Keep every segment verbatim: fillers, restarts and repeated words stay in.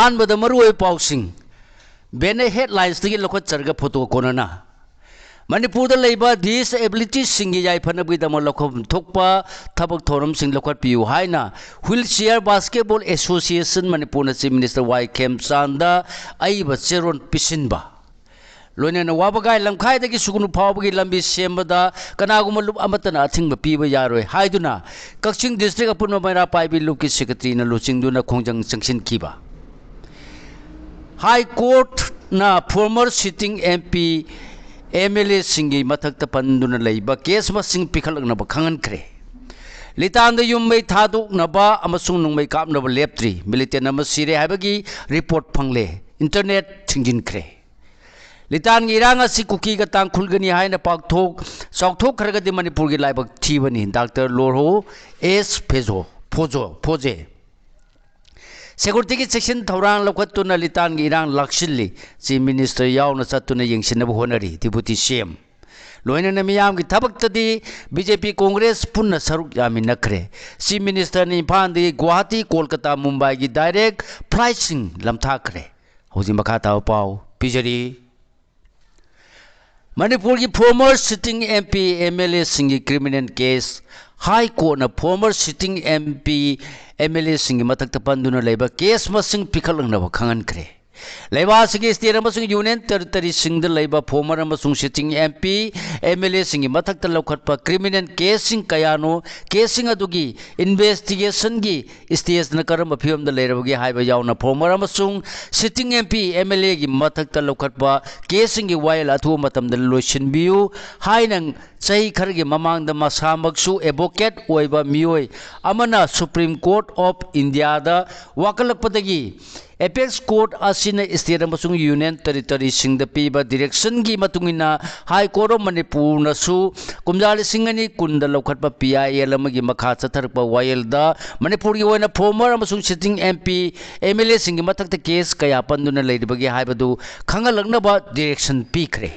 ꯑꯍꯥꯟꯕꯗ ꯃꯔꯨꯑꯣꯏꯕ ꯄꯥꯎꯁꯤꯡ ꯕꯦꯅꯔ ꯍꯦꯗꯂꯥꯏꯟꯁꯇꯒꯤ ꯂꯧꯈꯠꯆꯔꯒ ꯐꯣꯇꯣ ꯀꯣꯟꯅꯅ ꯃꯅꯤꯄꯨꯔꯗ ꯂꯩꯕ ꯗꯤꯁꯑꯦꯕꯤꯂꯤꯇꯤꯁꯤꯡꯒꯤ ꯌꯥꯏꯐꯅꯕꯒꯤꯗꯃꯛ ꯂꯧꯐꯝ ꯊꯣꯛꯄ ꯊꯕꯛ ꯊꯧꯔꯝꯁꯤꯡ ꯂꯧꯈꯠꯄꯤꯌꯨ ꯍꯥꯏꯅ ꯋꯤꯜ ꯆꯤꯌꯔ ꯕꯥꯁꯀꯦꯠꯕꯣꯜ ꯑꯦꯁꯣꯁꯤꯌꯦꯁꯟ ꯃꯅꯤꯄꯨꯔꯅ ꯆꯤꯐ ꯃꯤꯅꯤꯁꯇꯔ ꯋꯥꯏ ꯈꯦꯝꯆꯥꯟꯗ ꯑꯏꯕ ꯆꯦꯔꯣꯜ ꯄꯤꯁꯤꯟꯕ, ꯂꯣꯏꯅꯅ ꯋꯥꯕꯒꯥꯏ ꯂꯝꯈꯥꯏꯗꯒꯤ ꯁꯨꯒꯅꯨ ꯐꯥꯎꯕꯒꯤ ꯂꯝꯕꯤ ꯁꯦꯝꯕꯗ ꯀꯅꯥꯒꯨꯝꯕ ꯂꯨꯞ ꯑꯃꯠꯇꯅ ꯑꯊꯤꯡꯕ ꯄꯤꯕ ꯌꯥꯔꯣꯏ ꯍꯥꯏꯗꯨꯅ ꯀꯛꯆꯤꯡ ꯗꯤꯁꯇ꯭ꯔꯤꯛ ꯑꯄꯨꯟꯕ ꯃꯩꯔꯥ ꯄꯥꯏꯕꯤ ꯂꯨꯞꯀꯤ ꯁꯦꯀ꯭ꯔꯦꯇꯔꯤꯅ ꯂꯨꯆꯤꯡꯗꯨꯅ ꯈꯣꯡꯖꯪ ꯆꯪꯁꯤꯟꯈꯤꯕ꯫ ꯍꯥꯏ ꯀꯣꯔꯠꯅ former sitting M P, M L ꯑꯦꯁꯤꯡꯒꯤ ꯃꯊꯛꯇ ꯄꯟꯗꯨꯅ ꯂꯩꯕ ꯀꯦꯁ ꯃꯁꯤꯡ ꯄꯤꯈꯠꯂꯛꯅꯕ ꯈꯪꯍꯟꯈ꯭ꯔꯦ꯫ ꯂꯤꯇꯥꯟꯗ ꯌꯨꯝ ꯃꯩ ꯊꯥꯗꯣꯛꯅꯕ ꯑꯃꯁꯨꯡ ꯅꯣꯡꯃꯩ ꯀꯥꯞꯅꯕ ꯂꯦꯞꯇ꯭ꯔꯤ꯫ ꯃꯤꯂꯤꯇꯦꯟ ꯑꯃ ꯁꯤꯔꯦ ꯍꯥꯏꯕꯒꯤ ꯔꯤꯄꯣꯔꯠ ꯐꯪꯂꯦ꯫ ꯏꯟꯇꯔꯅꯦꯠ ꯊꯤꯡꯖꯤꯟꯈ꯭ꯔꯦ꯫ ꯂꯤꯇꯥꯟꯒꯤ ꯏꯔꯥꯡ ꯑꯁꯤ ꯀꯨꯀꯤꯒ ꯇꯥꯡꯈꯨꯜꯒꯅꯤ ꯍꯥꯏꯅ ꯄꯥꯛꯊꯣꯛ ꯆꯥꯎꯊꯣꯛꯈ꯭ꯔꯒꯗꯤ ꯃꯅꯤꯄꯨꯔꯒꯤ ꯂꯥꯏꯕꯛ ꯊꯤꯕꯅꯤ꯫ ꯗꯥꯛꯇꯔ ꯂꯣꯔꯍꯣ ꯑꯦꯁ ꯐꯦꯖꯣ, ꯐꯣꯖꯣ, ꯐꯣꯖꯦ꯫ ꯁꯦꯀ꯭ꯌꯨꯔꯤꯇꯤꯒꯤ ꯆꯦꯛꯁꯤꯟ ꯊꯧꯔꯥꯡ ꯂꯧꯈꯠꯇꯨꯅ ꯂꯤꯇꯥꯟꯒꯤ ꯏꯔꯥꯡ ꯂꯥꯛꯁꯤꯜꯂꯤ꯫ ꯆꯤꯐ ꯃꯤꯅꯤꯁꯇꯔ ꯌꯥꯎꯅ ꯆꯠꯇꯨꯅ ꯌꯦꯡꯁꯤꯟꯅꯕ ꯍꯣꯠꯅꯔꯤ꯫ ꯗꯤꯄꯨꯇꯤ ꯁꯤ ꯑꯦꯝ꯫ ꯂꯣꯏꯅꯅ ꯃꯤꯌꯥꯝꯒꯤ ꯊꯕꯛꯇꯗꯤ ꯕꯤ ꯖꯦ ꯄꯤ, ꯀꯣꯡꯒ꯭ꯔꯦꯁ ꯄꯨꯟꯅ ꯁꯔꯨꯛ ꯌꯥꯃꯤꯟꯅꯈ꯭ꯔꯦ꯫ ꯆꯤꯐ ꯃꯤꯅꯤꯁꯇꯔꯅ ꯏꯝꯐꯥꯜꯗꯒꯤ ꯒꯨꯋꯥꯍꯥꯇꯤ, ꯀꯣꯜꯀꯇꯥ, ꯃꯨꯝꯕꯥꯏꯒꯤ ꯗꯥꯏꯔꯦꯛ ꯐ꯭ꯂꯥꯏꯠꯁꯤꯡ ꯂꯝꯊꯥꯈ꯭ꯔꯦ꯫ ꯍꯧꯖꯤꯛ ꯃꯈꯥ ꯇꯥꯕ ꯄꯥꯎ ꯄꯤꯖꯔꯤ꯫ ꯃꯅꯤꯄꯨꯔꯒꯤ former sitting M P, M L ꯑꯦꯁꯤꯡꯒꯤ ꯀ꯭ꯔꯤꯃꯤꯅꯦꯜ ꯀꯦꯁ꯫ ꯍꯥꯏ ꯀꯣꯔꯠꯅ former sitting M P, M L ꯑꯦꯁꯤꯡꯒꯤ ꯃꯊꯛꯇ ꯄꯟꯗꯨꯅ ꯂꯩꯕ ꯀꯦꯁ ꯃꯁꯤꯡ ꯄꯤꯈꯠꯂꯛꯅꯕ ꯈꯪꯍꯟꯈ꯭ꯔꯦ꯫ ꯂꯩꯕꯥꯛ ꯑꯁꯤꯒꯤ ꯁ꯭ꯇꯦꯠ ꯑꯃꯁꯨꯡ ꯌꯨꯅꯤꯌꯟ ꯇꯦꯔꯤꯇꯣꯔꯤꯁꯤꯡꯗ ꯂꯩꯕ ꯐꯣꯔꯃꯔ ꯑꯃꯁꯨꯡ sitting M P, M L ꯑꯦꯁꯤꯡꯒꯤ ꯃꯊꯛꯇ ꯂꯧꯈꯠꯄ ꯀ꯭ꯔꯤꯃꯤꯅꯦꯜ ꯀꯦꯁꯁꯤꯡ ꯀꯌꯥꯅꯣ, ꯀꯦꯁꯁꯤꯡ ꯑꯗꯨꯒꯤ ꯏꯟꯚꯦꯁꯇꯤꯒꯦꯁꯟꯒꯤ ꯁ꯭ꯇꯦꯖꯅ ꯀꯔꯝꯕ ꯐꯤꯕꯝꯗ ꯂꯩꯔꯕꯒꯦ ꯍꯥꯏꯕ ꯌꯥꯎꯅ ꯐꯣꯔꯃꯔ ꯑꯃꯁꯨꯡ sitting M P, M L ꯑꯦꯒꯤ ꯃꯊꯛꯇ ꯂꯧꯈꯠꯄ ꯀꯦꯁꯁꯤꯡꯒꯤ ꯋꯥꯌꯦꯜ ꯑꯊꯨꯕ ꯃꯇꯝꯗ ꯂꯣꯏꯁꯤꯟꯕꯤꯌꯨ ꯍꯥꯏꯅ ꯆꯍꯤ ꯈꯔꯒꯤ ꯃꯃꯥꯡꯗ ꯃꯁꯥꯃꯛꯁꯨ ꯑꯦꯗꯚꯣꯀꯦꯠ ꯑꯣꯏꯕ ꯃꯤꯑꯣꯏ ꯑꯃꯅ ꯁꯨꯄ꯭ꯔꯤꯝ ꯀꯣꯔꯠ ꯑꯣꯐ ꯏꯟꯗꯤꯌꯥꯗ ꯋꯥꯀꯠꯂꯛꯄꯗꯒꯤ ꯑꯦꯄꯦꯛꯁ ꯀꯣꯔꯠ ꯑꯁꯤꯅ ꯁ꯭ꯇꯦꯠ ꯑꯃꯁꯨꯡ ꯌꯨꯅꯤꯌꯟ ꯇꯦꯔꯤꯇꯣꯔꯤꯁꯤꯡꯗ ꯄꯤꯕ ꯗꯤꯔꯦꯛꯁꯟꯒꯤ ꯃꯇꯨꯡ ꯏꯟꯅ ꯍꯥꯏ ꯀꯣꯔꯠ ꯑꯣꯐ ꯃꯅꯤꯄꯨꯔꯅꯁꯨ ꯀꯨꯝꯖꯥ ꯂꯤꯁꯤꯡ ꯑꯅꯤ ꯀꯨꯟꯗ ꯂꯧꯈꯠꯄ ꯄꯤ ꯑꯥꯏ ꯑꯦꯜ ꯑꯃꯒꯤ ꯃꯈꯥ ꯆꯠꯊꯔꯛꯄ ꯋꯥꯌꯦꯜꯗ ꯃꯅꯤꯄꯨꯔꯒꯤ ꯑꯣꯏꯅ ꯐꯣꯔꯃꯔ ꯑꯃꯁꯨꯡ sitting M P, M L ꯑꯦꯁꯤꯡꯒꯤ ꯃꯊꯛꯇ ꯀꯦꯁ ꯀꯌꯥ ꯄꯟꯗꯨꯅ ꯂꯩꯔꯤꯕꯒꯦ ꯍꯥꯏꯕꯗꯨ ꯈꯪꯍꯜꯂꯛꯅꯕ ꯗꯤꯔꯦꯛꯁꯟ ꯄꯤꯈ꯭ꯔꯦ꯫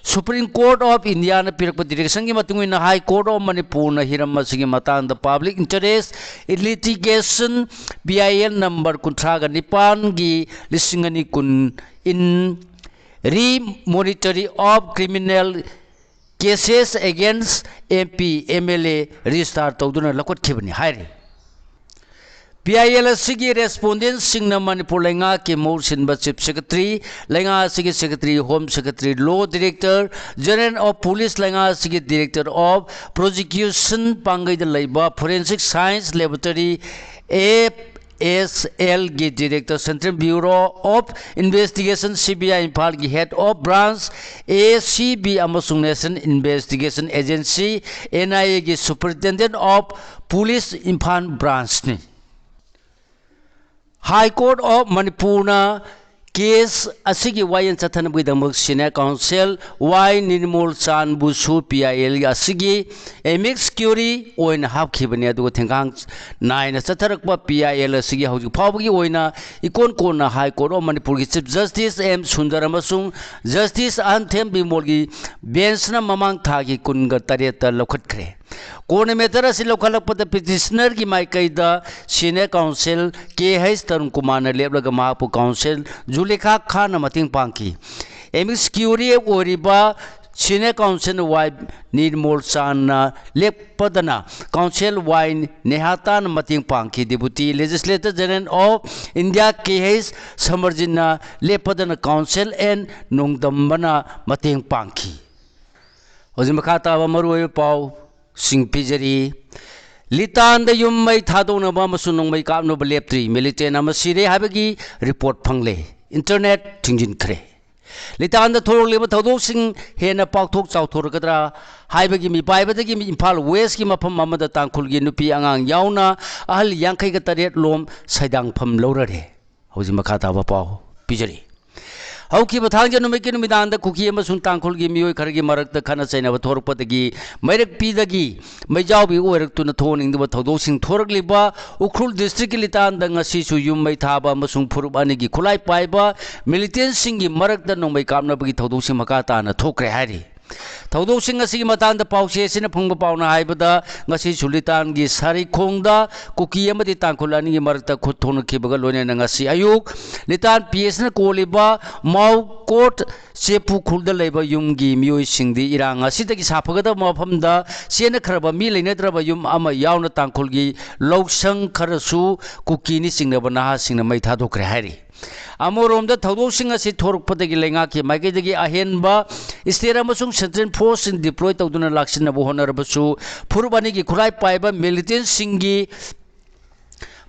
Supreme Court of Indiaꯅ ꯄꯤꯔꯛꯄ directionꯒꯤ ꯃꯇꯨꯡ ꯏꯟꯅ High Court of ꯃꯅꯤꯄꯨꯔꯅ ꯍꯤꯔꯝ ꯑꯁꯤꯒꯤ ꯃꯇꯥꯡꯗ public interest litigation, P I L number ꯀꯨꯟꯊ꯭ꯔꯥꯒ ꯅꯤꯄꯥꯟꯒꯤ ꯂꯤꯁꯤꯡ ꯑꯅꯤ ꯀꯨꯟ in re monitory of criminal cases against M P, M L A register ꯇꯧꯗꯨꯅ ꯂꯧꯈꯠꯈꯤꯕꯅꯤ ꯍꯥꯏꯔꯤ꯫ P I L ꯑꯁꯤꯒꯤ respondentꯁꯤꯡꯅ ꯃꯅꯤꯄꯨꯔ ꯂꯩꯉꯥꯛꯀꯤ ꯃꯍꯨꯠ ꯁꯤꯟꯕ Chief Secretary, ꯂꯩꯉꯥꯛ ꯑꯁꯤꯒꯤ Secretary, Home Secretary, Law Director General of Police, ꯂꯩꯉꯥꯛ ꯑꯁꯤꯒꯤ Director of Prosecution ꯄꯥꯡꯒꯩꯗ ꯂꯩꯕ Forensic Science Laboratory, F S Lꯒꯤ Director, Central Bureau of Investigation, C B I ꯏꯝꯐꯥꯜꯒꯤ Head of Branch, A C B ꯑꯃꯁꯨꯡ National Investigation Agency, N I Aꯒꯤ Superintendent of Police Imphal Branchꯅꯤ꯫ High Court of ꯃꯅꯤꯄꯨꯔꯅ case ꯑꯁꯤꯒꯤ ꯋꯥꯌꯦꯜ ꯆꯠꯊꯅꯕꯒꯤꯗꯃꯛ senior counsel Y ꯅꯤꯔꯃꯣꯜ ꯆꯥꯟꯕꯨꯁꯨ P I L ꯑꯁꯤꯒꯤ amicus curiae ꯑꯣꯏꯅ ꯍꯥꯞꯈꯤꯕꯅꯤ, ꯑꯗꯨꯒ ꯊꯦꯡꯈꯥꯡ ꯅꯥꯏꯅ ꯆꯠꯊꯔꯛꯄ P I L ꯑꯁꯤꯒꯤ ꯍꯧꯖꯤꯛ ꯐꯥꯎꯕꯒꯤ ꯑꯣꯏꯅ ꯏꯀꯣꯟ ꯀꯣꯟꯅ High Court of ꯃꯅꯤꯄꯨꯔꯒꯤ Chief Justice M ꯁꯨꯟꯗꯔ ꯑꯃꯁꯨꯡ Justice ꯑꯍꯟꯊꯦꯝ ꯕꯤꯃꯣꯜꯒꯤ benchꯅ ꯃꯃꯥꯡ ꯊꯥꯒꯤ ꯀꯨꯟꯒ ꯇꯔꯦꯠꯇ ꯂꯧꯈꯠꯈ꯭ꯔꯦ꯫ ꯀꯣꯟꯅ matter ꯑꯁꯤ ꯂꯧꯈꯠꯂꯛꯄꯗ petitionerꯒꯤ ꯃꯥꯏꯀꯩꯗ senior counsel K H Tarun ꯀꯨꯃꯥꯔꯅ ꯂꯦꯞꯂꯒ ꯃꯍꯥꯛꯄꯨ counsel ꯖꯨꯂꯦꯈꯥ ꯈꯥꯟꯅ ꯃꯇꯦꯡ ꯄꯥꯡꯈꯤ꯫ Amicus curiae ꯑꯣꯏꯔꯤꯕ senior counsel Y ꯅꯤꯔꯃꯣꯜ ꯆꯥꯟꯅ ꯂꯦꯞꯄꯗꯅ counsel Y ꯅꯦꯍꯥꯇꯥꯅ ꯃꯇꯦꯡ ꯄꯥꯡꯈꯤ꯫ Deputy Legislator General of India K H ꯁꯃꯔꯖꯤꯠꯅ ꯂꯦꯞꯄꯗꯅ counsel N ꯅꯣꯡꯗꯝꯕꯅ ꯃꯇꯦꯡ ꯄꯥꯡꯈꯤ꯫ ꯍꯧꯖꯤꯛ ꯃꯈꯥ ꯇꯥꯕ ꯃꯔꯨꯑꯣꯏꯕ ꯄꯥꯎꯁꯤꯡ ꯄꯤꯖꯔꯤ꯫ ꯂꯤꯇꯥꯟꯗ ꯌꯨꯝ ꯃꯩ ꯊꯥꯗꯣꯛꯅꯕ ꯑꯃꯁꯨꯡ ꯅꯣꯡꯃꯩ ꯀꯥꯞꯅꯕ ꯂꯦꯞꯇ꯭ꯔꯤ꯫ Militant ꯑꯃ ꯁꯤꯔꯦ ꯍꯥꯏꯕꯒꯤ report ꯐꯪꯂꯦ꯫ Internet ꯊꯤꯡꯖꯤꯟꯈ꯭ꯔꯦ꯫ ꯂꯤꯇꯥꯟꯗ ꯊꯣꯛꯂꯤꯕ ꯊꯧꯗꯣꯛꯁꯤꯡ ꯍꯦꯟꯅ ꯄꯥꯛꯊꯣꯛ ꯆꯥꯎꯊꯣꯔꯛꯀꯗ꯭ꯔꯥ ꯍꯥꯏꯕꯒꯤ ꯃꯤꯄꯥꯏꯕꯗꯒꯤ ꯏꯝꯐꯥꯜ Westꯀꯤ ꯃꯐꯝ ꯑꯃꯗ ꯇꯥꯡꯈꯨꯜꯒꯤ ꯅꯨꯄꯤ ꯑꯉꯥꯡ ꯌꯥꯎꯅ ꯑꯍꯜ ꯌꯥꯡꯈꯩꯒ ꯇꯔꯦꯠ ꯂꯣꯝ ꯁꯩꯗꯥꯡꯐꯝ ꯂꯧꯔꯔꯦ꯫ ꯍꯧꯖꯤꯛ ꯃꯈꯥ ꯇꯥꯕ ꯄꯥꯎ ꯄꯤꯖꯔꯤ꯫ ꯍꯧꯈꯤꯕ ꯊꯥꯡꯖ ꯅꯨꯃꯤꯠꯀꯤ ꯅꯨꯃꯤꯗꯥꯡꯗ ꯀꯨꯀꯤ ꯑꯃꯁꯨꯡ ꯇꯥꯡꯈꯨꯜꯒꯤ ꯃꯤꯑꯣꯏ ꯈꯔꯒꯤ ꯃꯔꯛꯇ ꯈꯠꯅ ꯆꯩꯅꯕ ꯊꯣꯔꯛꯄꯗꯒꯤ ꯃꯩꯔꯛꯄꯤꯗꯒꯤ ꯃꯩꯖꯥꯎꯕꯤ ꯑꯣꯏꯔꯛꯇꯨꯅ ꯊꯣꯛꯍꯟꯅꯤꯡꯗꯕ ꯊꯧꯗꯣꯛꯁꯤꯡ ꯊꯣꯔꯛꯂꯤꯕ ꯎꯈ꯭ꯔꯨꯜ ꯗꯤꯁꯇ꯭ꯔꯤꯛꯀꯤ ꯂꯤꯇꯥꯟꯗ ꯉꯁꯤꯁꯨ ꯌꯨꯝ ꯃꯩ ꯊꯥꯕ ꯑꯃꯁꯨꯡ ꯐꯨꯔꯨꯞ ꯑꯅꯤꯒꯤ ꯈꯨꯠꯂꯥꯏ ꯄꯥꯏꯕ ꯃꯤꯂꯤꯇꯦꯟꯁꯤꯡꯒꯤ ꯃꯔꯛꯇ ꯅꯣꯡꯃꯩ ꯀꯥꯞꯅꯕꯒꯤ ꯊꯧꯗꯣꯛꯁꯤꯡ ꯃꯈꯥ ꯇꯥꯅ ꯊꯣꯛꯈ꯭ꯔꯦ ꯍꯥꯏꯔꯤ꯫ ꯊꯧꯗꯣꯛꯁꯤꯡ ꯑꯁꯤꯒꯤ ꯃꯇꯥꯡꯗ ꯄꯥꯎꯆꯦ ꯑꯁꯤꯅ ꯐꯪꯕ ꯄꯥꯎꯅ ꯍꯥꯏꯕꯗ, ꯉꯁꯤ ꯁꯨꯂꯤꯇꯥꯟꯒꯤ ꯁꯥꯔꯤꯈꯣꯡꯗ ꯀꯨꯀꯤ ꯑꯃꯗꯤ ꯇꯥꯡꯈꯨꯜ ꯑꯅꯤꯒꯤ ꯃꯔꯛꯇ ꯈꯨꯠ ꯊꯣꯛꯅꯈꯤꯕꯒ ꯂꯣꯏꯅꯅ ꯉꯁꯤ ꯑꯌꯨꯛ ꯂꯤꯇꯥꯟ ꯄꯤ ꯑꯦꯁꯅ ꯀꯣꯜꯂꯤꯕ ꯃꯥꯎꯀꯣꯠ ꯆꯦꯄꯨ ꯈꯨꯜꯗ ꯂꯩꯕ ꯌꯨꯝꯒꯤ ꯃꯤꯑꯣꯏꯁꯤꯡꯗꯤ ꯏꯔꯥꯡ ꯑꯁꯤꯗꯒꯤ ꯁꯥꯐꯒꯗꯕ ꯃꯐꯝꯗ ꯆꯦꯟꯅꯈ꯭ꯔꯕ ꯃꯤ ꯂꯩꯅꯗ꯭ꯔꯕ ꯌꯨꯝ ꯑꯃ ꯌꯥꯎꯅ ꯇꯥꯡꯈꯨꯜꯒꯤ ꯂꯧꯁꯪ ꯈꯔꯁꯨ ꯀꯨꯀꯤꯅꯤ ꯆꯤꯡꯅꯕ ꯅꯍꯥꯁꯤꯡꯅ ꯃꯩ ꯊꯥꯗꯣꯛꯈ꯭ꯔꯦ ꯍꯥꯏꯔꯤ꯫ ꯑꯃꯔꯣꯝꯗ ꯊꯧꯗꯣꯛꯁꯤꯡ ꯑꯁꯤ ꯊꯣꯔꯛꯄꯗꯒꯤ ꯂꯩꯉꯥꯛꯀꯤ ꯃꯥꯏꯀꯩꯗꯒꯤ ꯑꯍꯦꯟꯕ state ꯑꯃꯁꯨꯡ central forceꯁꯤꯡ deploy ꯇꯧꯗꯨꯅ ꯂꯥꯛꯁꯤꯟꯅꯕ ꯍꯣꯠꯅꯔꯕꯁꯨ ꯐꯨꯔꯨꯞ ꯑꯅꯤꯒꯤ ꯈꯨꯠꯂꯥꯏ ꯄꯥꯏꯕ militantꯁꯤꯡꯒꯤ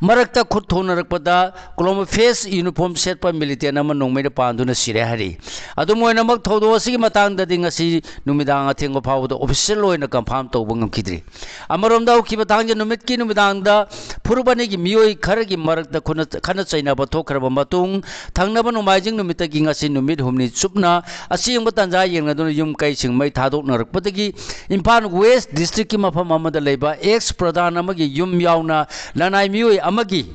ꯃꯔꯛꯇ ꯈꯨꯠ ꯊꯣꯛꯅꯔꯛꯄꯗ camouflage uniform ꯁꯦꯠꯄ militant ꯑꯃ ꯅꯣꯡꯃꯩꯅ ꯄꯥꯟꯗꯨꯅ ꯁꯤꯔꯦ ꯍꯥꯏꯔꯤ꯫ ꯑꯗꯨꯝ ꯑꯣꯏꯅꯃꯛ, ꯊꯧꯗꯣꯛ ꯑꯁꯤꯒꯤ ꯃꯇꯥꯡꯗꯗꯤ ꯉꯁꯤ ꯅꯨꯃꯤꯗꯥꯡ ꯑꯊꯦꯡꯕ ꯐꯥꯎꯕꯗ official ꯑꯣꯏꯅ confirm ꯇꯧꯕ ꯉꯝꯈꯤꯗ꯭ꯔꯤ꯫ ꯑꯃꯔꯣꯝꯗ, ꯍꯧꯈꯤꯕ ꯊꯥꯡꯖ ꯅꯨꯃꯤꯠꯀꯤ ꯅꯨꯃꯤꯗꯥꯡꯗ ꯐꯨꯔꯨꯞ ꯑꯅꯤꯒꯤ ꯃꯤꯑꯣꯏ ꯈꯔꯒꯤ ꯃꯔꯛꯇ ꯈꯨꯠꯅ-, ꯈꯠꯅ ꯆꯩꯅꯕ ꯊꯣꯛꯈ꯭ꯔꯕ ꯃꯇꯨꯡ, ꯊꯪꯅꯕ ꯅꯣꯡꯃꯥꯏꯖꯤꯡ ꯅꯨꯃꯤꯠꯇꯒꯤ ꯉꯁꯤ ꯅꯨꯃꯤꯠ ꯍꯨꯝꯅꯤ ꯆꯨꯞꯅ ꯑꯁꯦꯡꯕ ꯇꯥꯟꯖꯥ ꯌꯦꯡꯅꯗꯨꯅ ꯌꯨꯝ ꯀꯩꯁꯤꯡ ꯃꯩ ꯊꯥꯗꯣꯛꯅꯔꯛꯄꯗꯒꯤ ꯏꯝꯐꯥꯜ West districtꯀꯤ ꯃꯐꯝ ꯑꯃꯗ ꯂꯩꯕ ex ꯄ꯭ꯔꯙꯥꯟ ꯑꯃꯒꯤ ꯌꯨꯝ ꯌꯥꯎꯅ ꯂꯅꯥꯏ ꯃꯤꯑꯣꯏ ꯑꯃꯒꯤ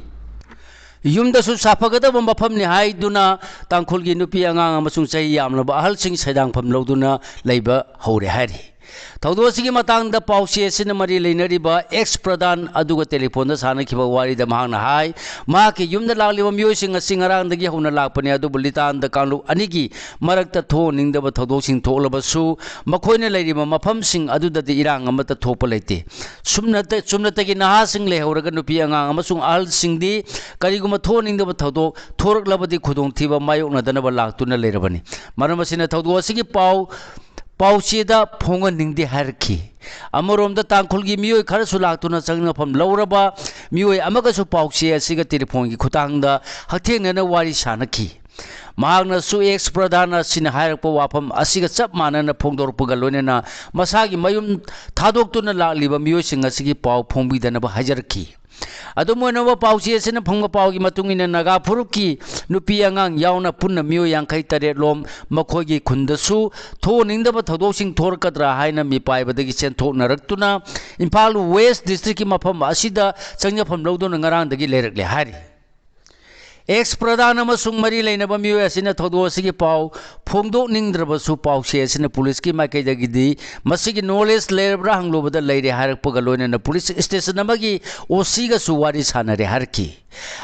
ꯌꯨꯝꯗꯁꯨ ꯁꯥꯐꯒꯗꯕ ꯃꯐꯝꯅꯤ ꯍꯥꯏꯗꯨꯅ ꯇꯥꯡꯈꯨꯜꯒꯤ ꯅꯨꯄꯤ ꯑꯉꯥꯡ ꯑꯃꯁꯨꯡ ꯆꯍꯤ ꯌꯥꯝꯂꯕ ꯑꯍꯜꯁꯤꯡ ꯁꯩꯗꯥꯡꯐꯝ ꯂꯧꯗꯨꯅ ꯂꯩꯕ ꯍꯧꯔꯦ ꯍꯥꯏꯔꯤ꯫ ꯊꯧꯗꯣꯛ ꯑꯁꯤꯒꯤ ꯃꯇꯥꯡꯗ ꯄꯥꯎꯆꯦ ꯑꯁꯤꯅ ꯃꯔꯤ ꯂꯩꯅꯔꯤꯕ ex ꯄ꯭ꯔꯙꯥꯟ ꯑꯗꯨꯒ ꯇꯦꯂꯤꯐꯣꯟꯗ ꯁꯥꯟꯅꯈꯤꯕ ꯋꯥꯔꯤꯗ ꯃꯍꯥꯛꯅ ꯍꯥꯏ, ꯃꯍꯥꯛꯀꯤ ꯌꯨꯝꯗ ꯂꯥꯛꯂꯤꯕ ꯃꯤꯑꯣꯏꯁꯤꯡ ꯑꯁꯤ ꯉꯔꯥꯡꯗꯒꯤ ꯍꯧꯅ ꯂꯥꯛꯄꯅꯤ, ꯑꯗꯨꯕꯨ ꯂꯤꯇꯥꯟꯗ ꯀꯥꯡꯂꯨꯞ ꯑꯅꯤꯒꯤ ꯃꯔꯛꯇ ꯊꯣꯛꯍꯟꯅꯤꯡꯗꯕ ꯊꯧꯗꯣꯛꯁꯤꯡ ꯊꯣꯛꯂꯕꯁꯨ ꯃꯈꯣꯏꯅ ꯂꯩꯔꯤꯕ ꯃꯐꯝꯁꯤꯡ ꯑꯗꯨꯗꯗꯤ ꯏꯔꯥꯡ ꯑꯃꯠꯇ ꯊꯣꯛꯄ ꯂꯩꯇꯦ꯫ ꯁꯨꯞꯅꯇ-, ꯆꯨꯝꯅꯇꯒꯤ ꯅꯍꯥꯁꯤꯡ ꯂꯩꯍꯧꯔꯒ ꯅꯨꯄꯤ ꯑꯉꯥꯡ ꯑꯃꯁꯨꯡ ꯑꯍꯜꯁꯤꯡꯗꯤ ꯀꯔꯤꯒꯨꯝꯕ ꯊꯣꯛꯍꯟꯅꯤꯡꯗꯕ ꯊꯧꯗꯣꯛ ꯊꯣꯔꯛꯂꯕꯗꯤ ꯈꯨꯗꯣꯡꯊꯤꯕ ꯃꯥꯌꯣꯛꯅꯗꯅꯕ ꯂꯥꯛꯇꯨꯅ ꯂꯩꯔꯕꯅꯤ꯫ ꯃꯔꯝ ꯑꯁꯤꯅ ꯊꯧꯗꯣꯛ ꯑꯁꯤꯒꯤ ꯄꯥꯎ ꯄꯥꯎꯆꯦꯗ ꯐꯣꯡꯍꯟꯅꯤꯡꯗꯦ ꯍꯥꯏꯔꯛꯈꯤ꯫ ꯑꯃꯔꯣꯝꯗ ꯇꯥꯡꯈꯨꯜꯒꯤ ꯃꯤꯑꯣꯏ ꯈꯔꯁꯨ ꯂꯥꯛꯇꯨꯅ ꯆꯪꯅꯐꯝ ꯂꯧꯔꯕ ꯃꯤꯑꯣꯏ ꯑꯃꯒꯁꯨ ꯄꯥꯎꯆꯦ ꯑꯁꯤꯒ ꯇꯦꯂꯤꯐꯣꯟꯒꯤ ꯈꯨꯠꯊꯥꯡꯗ ꯍꯛꯊꯦꯡꯅꯅ ꯋꯥꯔꯤ ꯁꯥꯅꯈꯤ꯫ ꯃꯍꯥꯛꯅꯁꯨ ꯑꯦꯛꯁ ꯄ꯭ꯔꯙꯥꯟ ꯑꯁꯤꯅ ꯍꯥꯏꯔꯛꯄ ꯋꯥꯐꯝ ꯑꯁꯤꯒ ꯆꯞ ꯃꯥꯟꯅꯅ ꯐꯣꯡꯗꯣꯔꯛꯄꯒ ꯂꯣꯏꯅꯅ ꯃꯁꯥꯒꯤ ꯃꯌꯨꯝ ꯊꯥꯗꯣꯛꯇꯨꯅ ꯂꯥꯛꯂꯤꯕ ꯃꯤꯑꯣꯏꯁꯤꯡ ꯑꯁꯤꯒꯤ ꯄꯥꯎ ꯐꯣꯡꯕꯤꯗꯅꯕ ꯍꯥꯏꯖꯔꯛꯈꯤ꯫ ꯑꯗꯨꯝ ꯑꯣꯏꯅꯃꯛ, ꯄꯥꯎꯆꯦ ꯑꯁꯤꯅ ꯐꯪꯕ ꯄꯥꯎꯒꯤ ꯃꯇꯨꯡ ꯏꯟꯅ, ꯅꯥꯒꯥ ꯐꯨꯔꯨꯞꯀꯤ ꯅꯨꯄꯤ ꯑꯉꯥꯡ ꯌꯥꯎꯅ ꯄꯨꯟꯅ ꯃꯤꯑꯣꯏ ꯌꯥꯡꯈꯩ ꯇꯔꯦꯠ ꯂꯣꯝ ꯃꯈꯣꯏꯒꯤ ꯈꯨꯟꯗꯁꯨ ꯊꯣꯛꯍꯟꯅꯤꯡꯗꯕ ꯊꯧꯗꯣꯛꯁꯤꯡ ꯊꯣꯔꯛꯀꯗ꯭ꯔꯥ ꯍꯥꯏꯅ ꯃꯤꯄꯥꯏꯕꯗꯒꯤ ꯆꯦꯟꯊꯣꯛꯅꯔꯛꯇꯨꯅ ꯏꯝꯐꯥꯜ ꯋꯦꯁ ꯗꯤꯁꯇ꯭ꯔꯤꯛꯀꯤ ꯃꯐꯝ ꯑꯁꯤꯗ ꯆꯪꯖꯐꯝ ꯂꯧꯗꯨꯅ ꯉꯔꯥꯡꯗꯒꯤ ꯂꯩꯔꯛꯂꯦ ꯍꯥꯏꯔꯤ꯫ ꯑꯦꯛꯁ ꯄ꯭ꯔꯙꯥꯟ ꯑꯃꯁꯨꯡ ꯃꯔꯤ ꯂꯩꯅꯕ ꯃꯤꯑꯣꯏ ꯑꯁꯤꯅ ꯊꯧꯗꯣꯛ ꯑꯁꯤꯒꯤ ꯄꯥꯎ ꯐꯣꯡꯗꯣꯛꯅꯤꯡꯗ꯭ꯔꯕꯁꯨ, ꯄꯥꯎꯆꯦ ꯑꯁꯤꯅ ꯄꯨꯂꯤꯁꯀꯤ ꯃꯥꯏꯀꯩꯗꯒꯤꯗꯤ ꯃꯁꯤꯒꯤ ꯅꯣꯂꯦꯖ ꯂꯩꯔꯕ꯭ꯔꯥ ꯍꯪꯂꯨꯕꯗ ꯂꯩꯔꯦ ꯍꯥꯏꯔꯛꯄꯒ ꯂꯣꯏꯅꯅ ꯄꯨꯂꯤꯁ ꯁ꯭ꯇꯦꯁꯟ ꯑꯃꯒꯤ ꯑꯣ ꯁꯤꯒꯁꯨ ꯋꯥꯔꯤ ꯁꯥꯟꯅꯔꯦ ꯍꯥꯏꯔꯛꯈꯤ꯫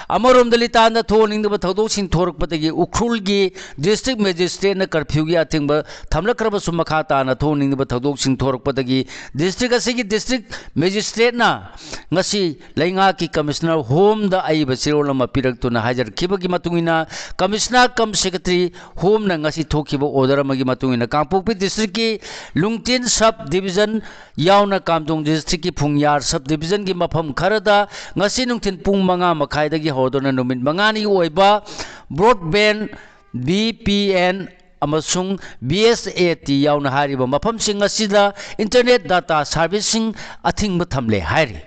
ꯑꯃꯔꯣꯝꯗ, ꯂꯤꯇꯥꯟꯗ ꯊꯣꯛꯍꯟꯅꯤꯡꯗꯕ ꯊꯧꯗꯣꯛꯁꯤꯡ ꯊꯣꯔꯛꯄꯗꯒꯤ ꯎꯈ꯭ꯔꯨꯜꯒꯤ ꯗꯤꯁꯇ꯭ꯔꯤꯛ ꯃꯦꯖꯤꯁꯇ꯭ꯔꯦꯠꯅ ꯀꯔꯐ꯭ꯌꯨꯒꯤ ꯑꯊꯤꯡꯕ ꯊꯝꯂꯛꯈ꯭ꯔꯕꯁꯨ, ꯃꯈꯥ ꯇꯥꯅ ꯊꯣꯛꯍꯟꯅꯤꯡꯗꯕ ꯊꯧꯗꯣꯛꯁꯤꯡ ꯊꯣꯔꯛꯄꯗꯒꯤ ꯗꯤꯁꯇ꯭ꯔꯤꯛ ꯑꯁꯤꯒꯤ ꯗꯤꯁꯇ꯭ꯔꯤꯛ ꯃꯦꯖꯤꯁꯇ꯭ꯔꯦꯠꯅ ꯉꯁꯤ ꯂꯩꯉꯥꯛꯀꯤ ꯀꯃꯤꯁꯅꯔ ꯍꯣꯝꯗ ꯑꯏꯕ ꯆꯦꯔꯣꯜ ꯑꯃ ꯄꯤꯔꯛꯇꯨꯅ ꯍꯥꯏꯖꯔꯛꯈꯤꯕꯒꯤ ꯃꯇꯨꯡ ꯏꯟꯅ, ꯀꯃꯤꯁꯅꯔ ꯀꯝ ꯁꯦꯀ꯭ꯔꯦꯇꯔꯤ ꯍꯣꯝꯅ ꯉꯁꯤ ꯊꯣꯛꯈꯤꯕ ꯑꯣꯔꯗꯔ ꯑꯃꯒꯤ ꯃꯇꯨꯡ ꯏꯟꯅ, ꯀꯥꯡꯄꯣꯛꯄꯤ ꯗꯤꯁꯇ꯭ꯔꯤꯛꯀꯤ ꯂꯨꯡꯇꯤꯟ ꯁꯕ ꯗꯤꯕꯤꯖꯟ ꯌꯥꯎꯅ ꯀꯥꯝꯖꯣꯡ ꯗꯤꯁꯇ꯭ꯔꯤꯛꯀꯤ ꯐꯨꯡꯌꯥꯔ ꯁꯕ ꯗꯤꯕꯤꯖꯟꯒꯤ ꯃꯐꯝ ꯈꯔꯗ ꯉꯁꯤ ꯅꯨꯡꯊꯤꯜ ꯄꯨꯡ ꯃꯉꯥ ꯃꯈꯥꯏꯗꯒꯤ ꯍꯧꯗꯨꯅ ꯅꯨꯃꯤꯠ ꯃꯉꯥꯅꯤꯒꯤ ꯑꯣꯏꯕ ꯕ꯭ꯔꯣꯗꯕꯦꯟ, ꯕꯤ ꯄꯤ ꯑꯦꯟ ꯑꯃꯁꯨꯡ ꯕꯤ ꯑꯦꯁ ꯑꯦ ꯇꯤ ꯌꯥꯎꯅ ꯍꯥꯏꯔꯤꯕ ꯃꯐꯝꯁꯤꯡ ꯑꯁꯤꯗ ꯏꯟꯇꯔꯅꯦꯠ ꯗꯥꯇꯥ ꯁꯥꯔꯚꯤꯁꯁꯤꯡ ꯑꯊꯤꯡꯕ ꯊꯝꯂꯦ ꯍꯥꯏꯔꯤ꯫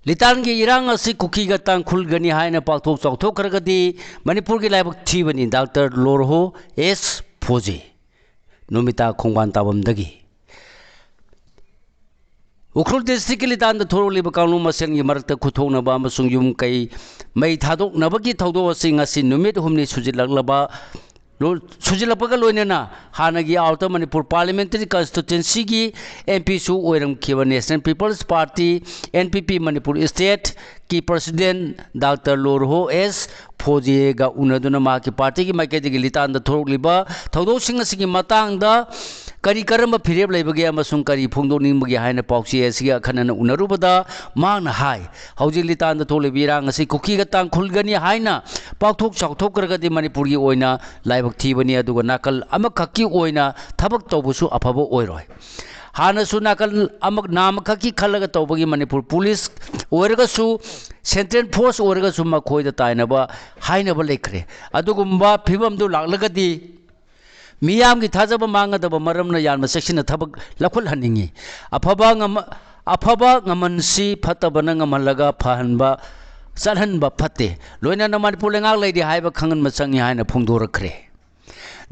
ꯂꯤꯇꯥꯟꯒꯤ ꯏꯔꯥꯡ ꯑꯁꯤ ꯀꯨꯀꯤꯒ ꯇꯥꯡꯈꯨꯜꯒꯅꯤ ꯍꯥꯏꯅ ꯄꯥꯛꯊꯣꯛ ꯆꯥꯎꯊꯣꯛꯈ꯭ꯔꯒꯗꯤ ꯃꯅꯤꯄꯨꯔꯒꯤ ꯂꯥꯏꯕꯛ ꯊꯤꯕꯅꯤ, ꯗꯥꯛꯇꯔ ꯂꯣꯔꯍꯣ ꯑꯦꯁ ꯐꯣꯖꯤ꯫ ꯅꯨꯃꯤꯇꯥ ꯈꯣꯡꯕꯥꯟ ꯇꯥꯕꯝꯗꯒꯤ꯫ ꯎꯈ꯭ꯔꯨꯜ ꯗꯤꯁꯇ꯭ꯔꯤꯛꯀꯤ ꯂꯤꯇꯥꯟꯗ ꯊꯣꯔꯛꯂꯤꯕ ꯀꯥꯡꯂꯨꯞ ꯃꯁꯦꯟꯒꯤ ꯃꯔꯛꯇ ꯈꯨꯠꯊꯣꯛꯅꯕ ꯑꯃꯁꯨꯡ ꯌꯨꯝ ꯀꯩ ꯃꯩ ꯊꯥꯗꯣꯛꯅꯕꯒꯤ ꯊꯧꯗꯣꯛ ꯑꯁꯤ ꯉꯁꯤ ꯅꯨꯃꯤꯠ ꯍꯨꯝꯅꯤ ꯁꯨꯖꯤꯜꯂꯛꯂꯕ, ꯂꯣ-, ꯁꯨꯖꯤꯜꯂꯛꯄꯒ ꯂꯣꯏꯅꯅ ꯍꯥꯟꯅꯒꯤ ꯑꯥꯎꯇꯔ ꯃꯅꯤꯄꯨꯔ ꯄꯥꯔꯂꯤꯌꯥꯃꯦꯟꯇꯔꯤ ꯀꯟꯁꯇꯤꯇ꯭ꯋꯦꯟꯁꯤꯒꯤ ꯑꯦꯝ ꯄꯤꯁꯨ ꯑꯣꯏꯔꯝꯈꯤꯕ national people's party, N P P, Manipur ꯁ꯭ꯇꯦꯠꯀꯤ ꯄ꯭ꯔꯁꯤꯗꯦꯟ ꯗꯥꯛꯇꯔ ꯂꯣꯔꯍꯣ ꯑꯦꯁ ꯐꯣꯖꯤꯌꯦꯒ ꯎꯅꯗꯨꯅ ꯃꯍꯥꯛꯀꯤ ꯄꯥꯔꯇꯤꯒꯤ ꯃꯥꯏꯀꯩꯗꯒꯤ ꯂꯤꯇꯥꯟꯗ ꯊꯣꯔꯛꯂꯤꯕ ꯊꯧꯗꯣꯛꯁꯤꯡ ꯑꯁꯤꯒꯤ ꯃꯇꯥꯡꯗ ꯀꯔꯤ ꯀꯔꯝꯕ ꯐꯤꯔꯦꯞ ꯂꯩꯕꯒꯦ ꯑꯃꯁꯨꯡ ꯀꯔꯤ ꯐꯣꯡꯗꯣꯛꯅꯤꯡꯕꯒꯦ ꯍꯥꯏꯅ ꯄꯥꯎꯆꯦ ꯑꯁꯤꯒꯤ ꯑꯈꯟꯅꯅ ꯎꯅꯔꯨꯕꯗ ꯃꯍꯥꯛꯅ ꯍꯥꯏ, ꯍꯧꯖꯤꯛ ꯂꯤꯇꯥꯟꯗ ꯊꯣꯛꯂꯤꯕ ꯏꯔꯥꯡ ꯑꯁꯤ ꯀꯨꯀꯤꯒ ꯇꯥꯡꯈꯨꯜꯒꯅꯤ ꯍꯥꯏꯅ ꯄꯥꯛꯊꯣꯛ ꯆꯥꯎꯊꯣꯛꯈ꯭ꯔꯒꯗꯤ ꯃꯅꯤꯄꯨꯔꯒꯤ ꯑꯣꯏꯅ ꯂꯥꯏꯕꯛ ꯊꯤꯕꯅꯤ, ꯑꯗꯨꯒ ꯅꯥꯀꯜ ꯑꯃꯈꯛꯀꯤ ꯑꯣꯏꯅ ꯊꯕꯛ ꯇꯧꯕꯁꯨ ꯑꯐꯕ ꯑꯣꯏꯔꯣꯏ꯫ ꯍꯥꯟꯅꯁꯨ ꯅꯥꯀꯜ ꯑꯃ, ꯅꯥꯝꯃꯈꯛꯀꯤ ꯈꯜꯂꯒ ꯇꯧꯕꯒꯤ ꯃꯅꯤꯄꯨꯔ ꯄꯨꯂꯤꯁ ꯑꯣꯏꯔꯒꯁꯨ, ꯁꯦꯟꯇ꯭ꯔꯦꯜ ꯐꯣꯔꯁ ꯑꯣꯏꯔꯒꯁꯨ ꯃꯈꯣꯏꯗ ꯇꯥꯏꯅꯕ ꯍꯥꯏꯅꯕ ꯂꯩꯈ꯭ꯔꯦ꯫ ꯑꯗꯨꯒꯨꯝꯕ ꯐꯤꯕꯝꯗꯨ ꯂꯥꯛꯂꯒꯗꯤ ꯃꯤꯌꯥꯝꯒꯤ ꯊꯥꯖꯕ ꯃꯥꯡꯒꯗꯕ ꯃꯔꯝꯅ ꯌꯥꯝꯅ ꯆꯦꯛꯁꯤꯟꯅ ꯊꯕꯛ ꯂꯧꯈꯠꯍꯟꯅꯤꯡꯏ꯫ ꯑꯐꯕ ꯉꯝ-, ꯑꯐꯕ ꯉꯝꯍꯟꯁꯤ, ꯐꯠꯇꯕꯅ ꯉꯝꯍꯜꯂꯒ ꯐꯍꯟꯕ, ꯆꯠꯍꯟꯕ ꯐꯠꯇꯦ꯫ ꯂꯣꯏꯅꯅ ꯃꯅꯤꯄꯨꯔ ꯂꯩꯉꯥꯛ ꯂꯩꯔꯤ ꯍꯥꯏꯕ ꯈꯪꯍꯟꯕ ꯆꯪꯏ ꯍꯥꯏꯅ ꯐꯣꯡꯗꯣꯔꯛꯈ꯭ꯔꯦ꯫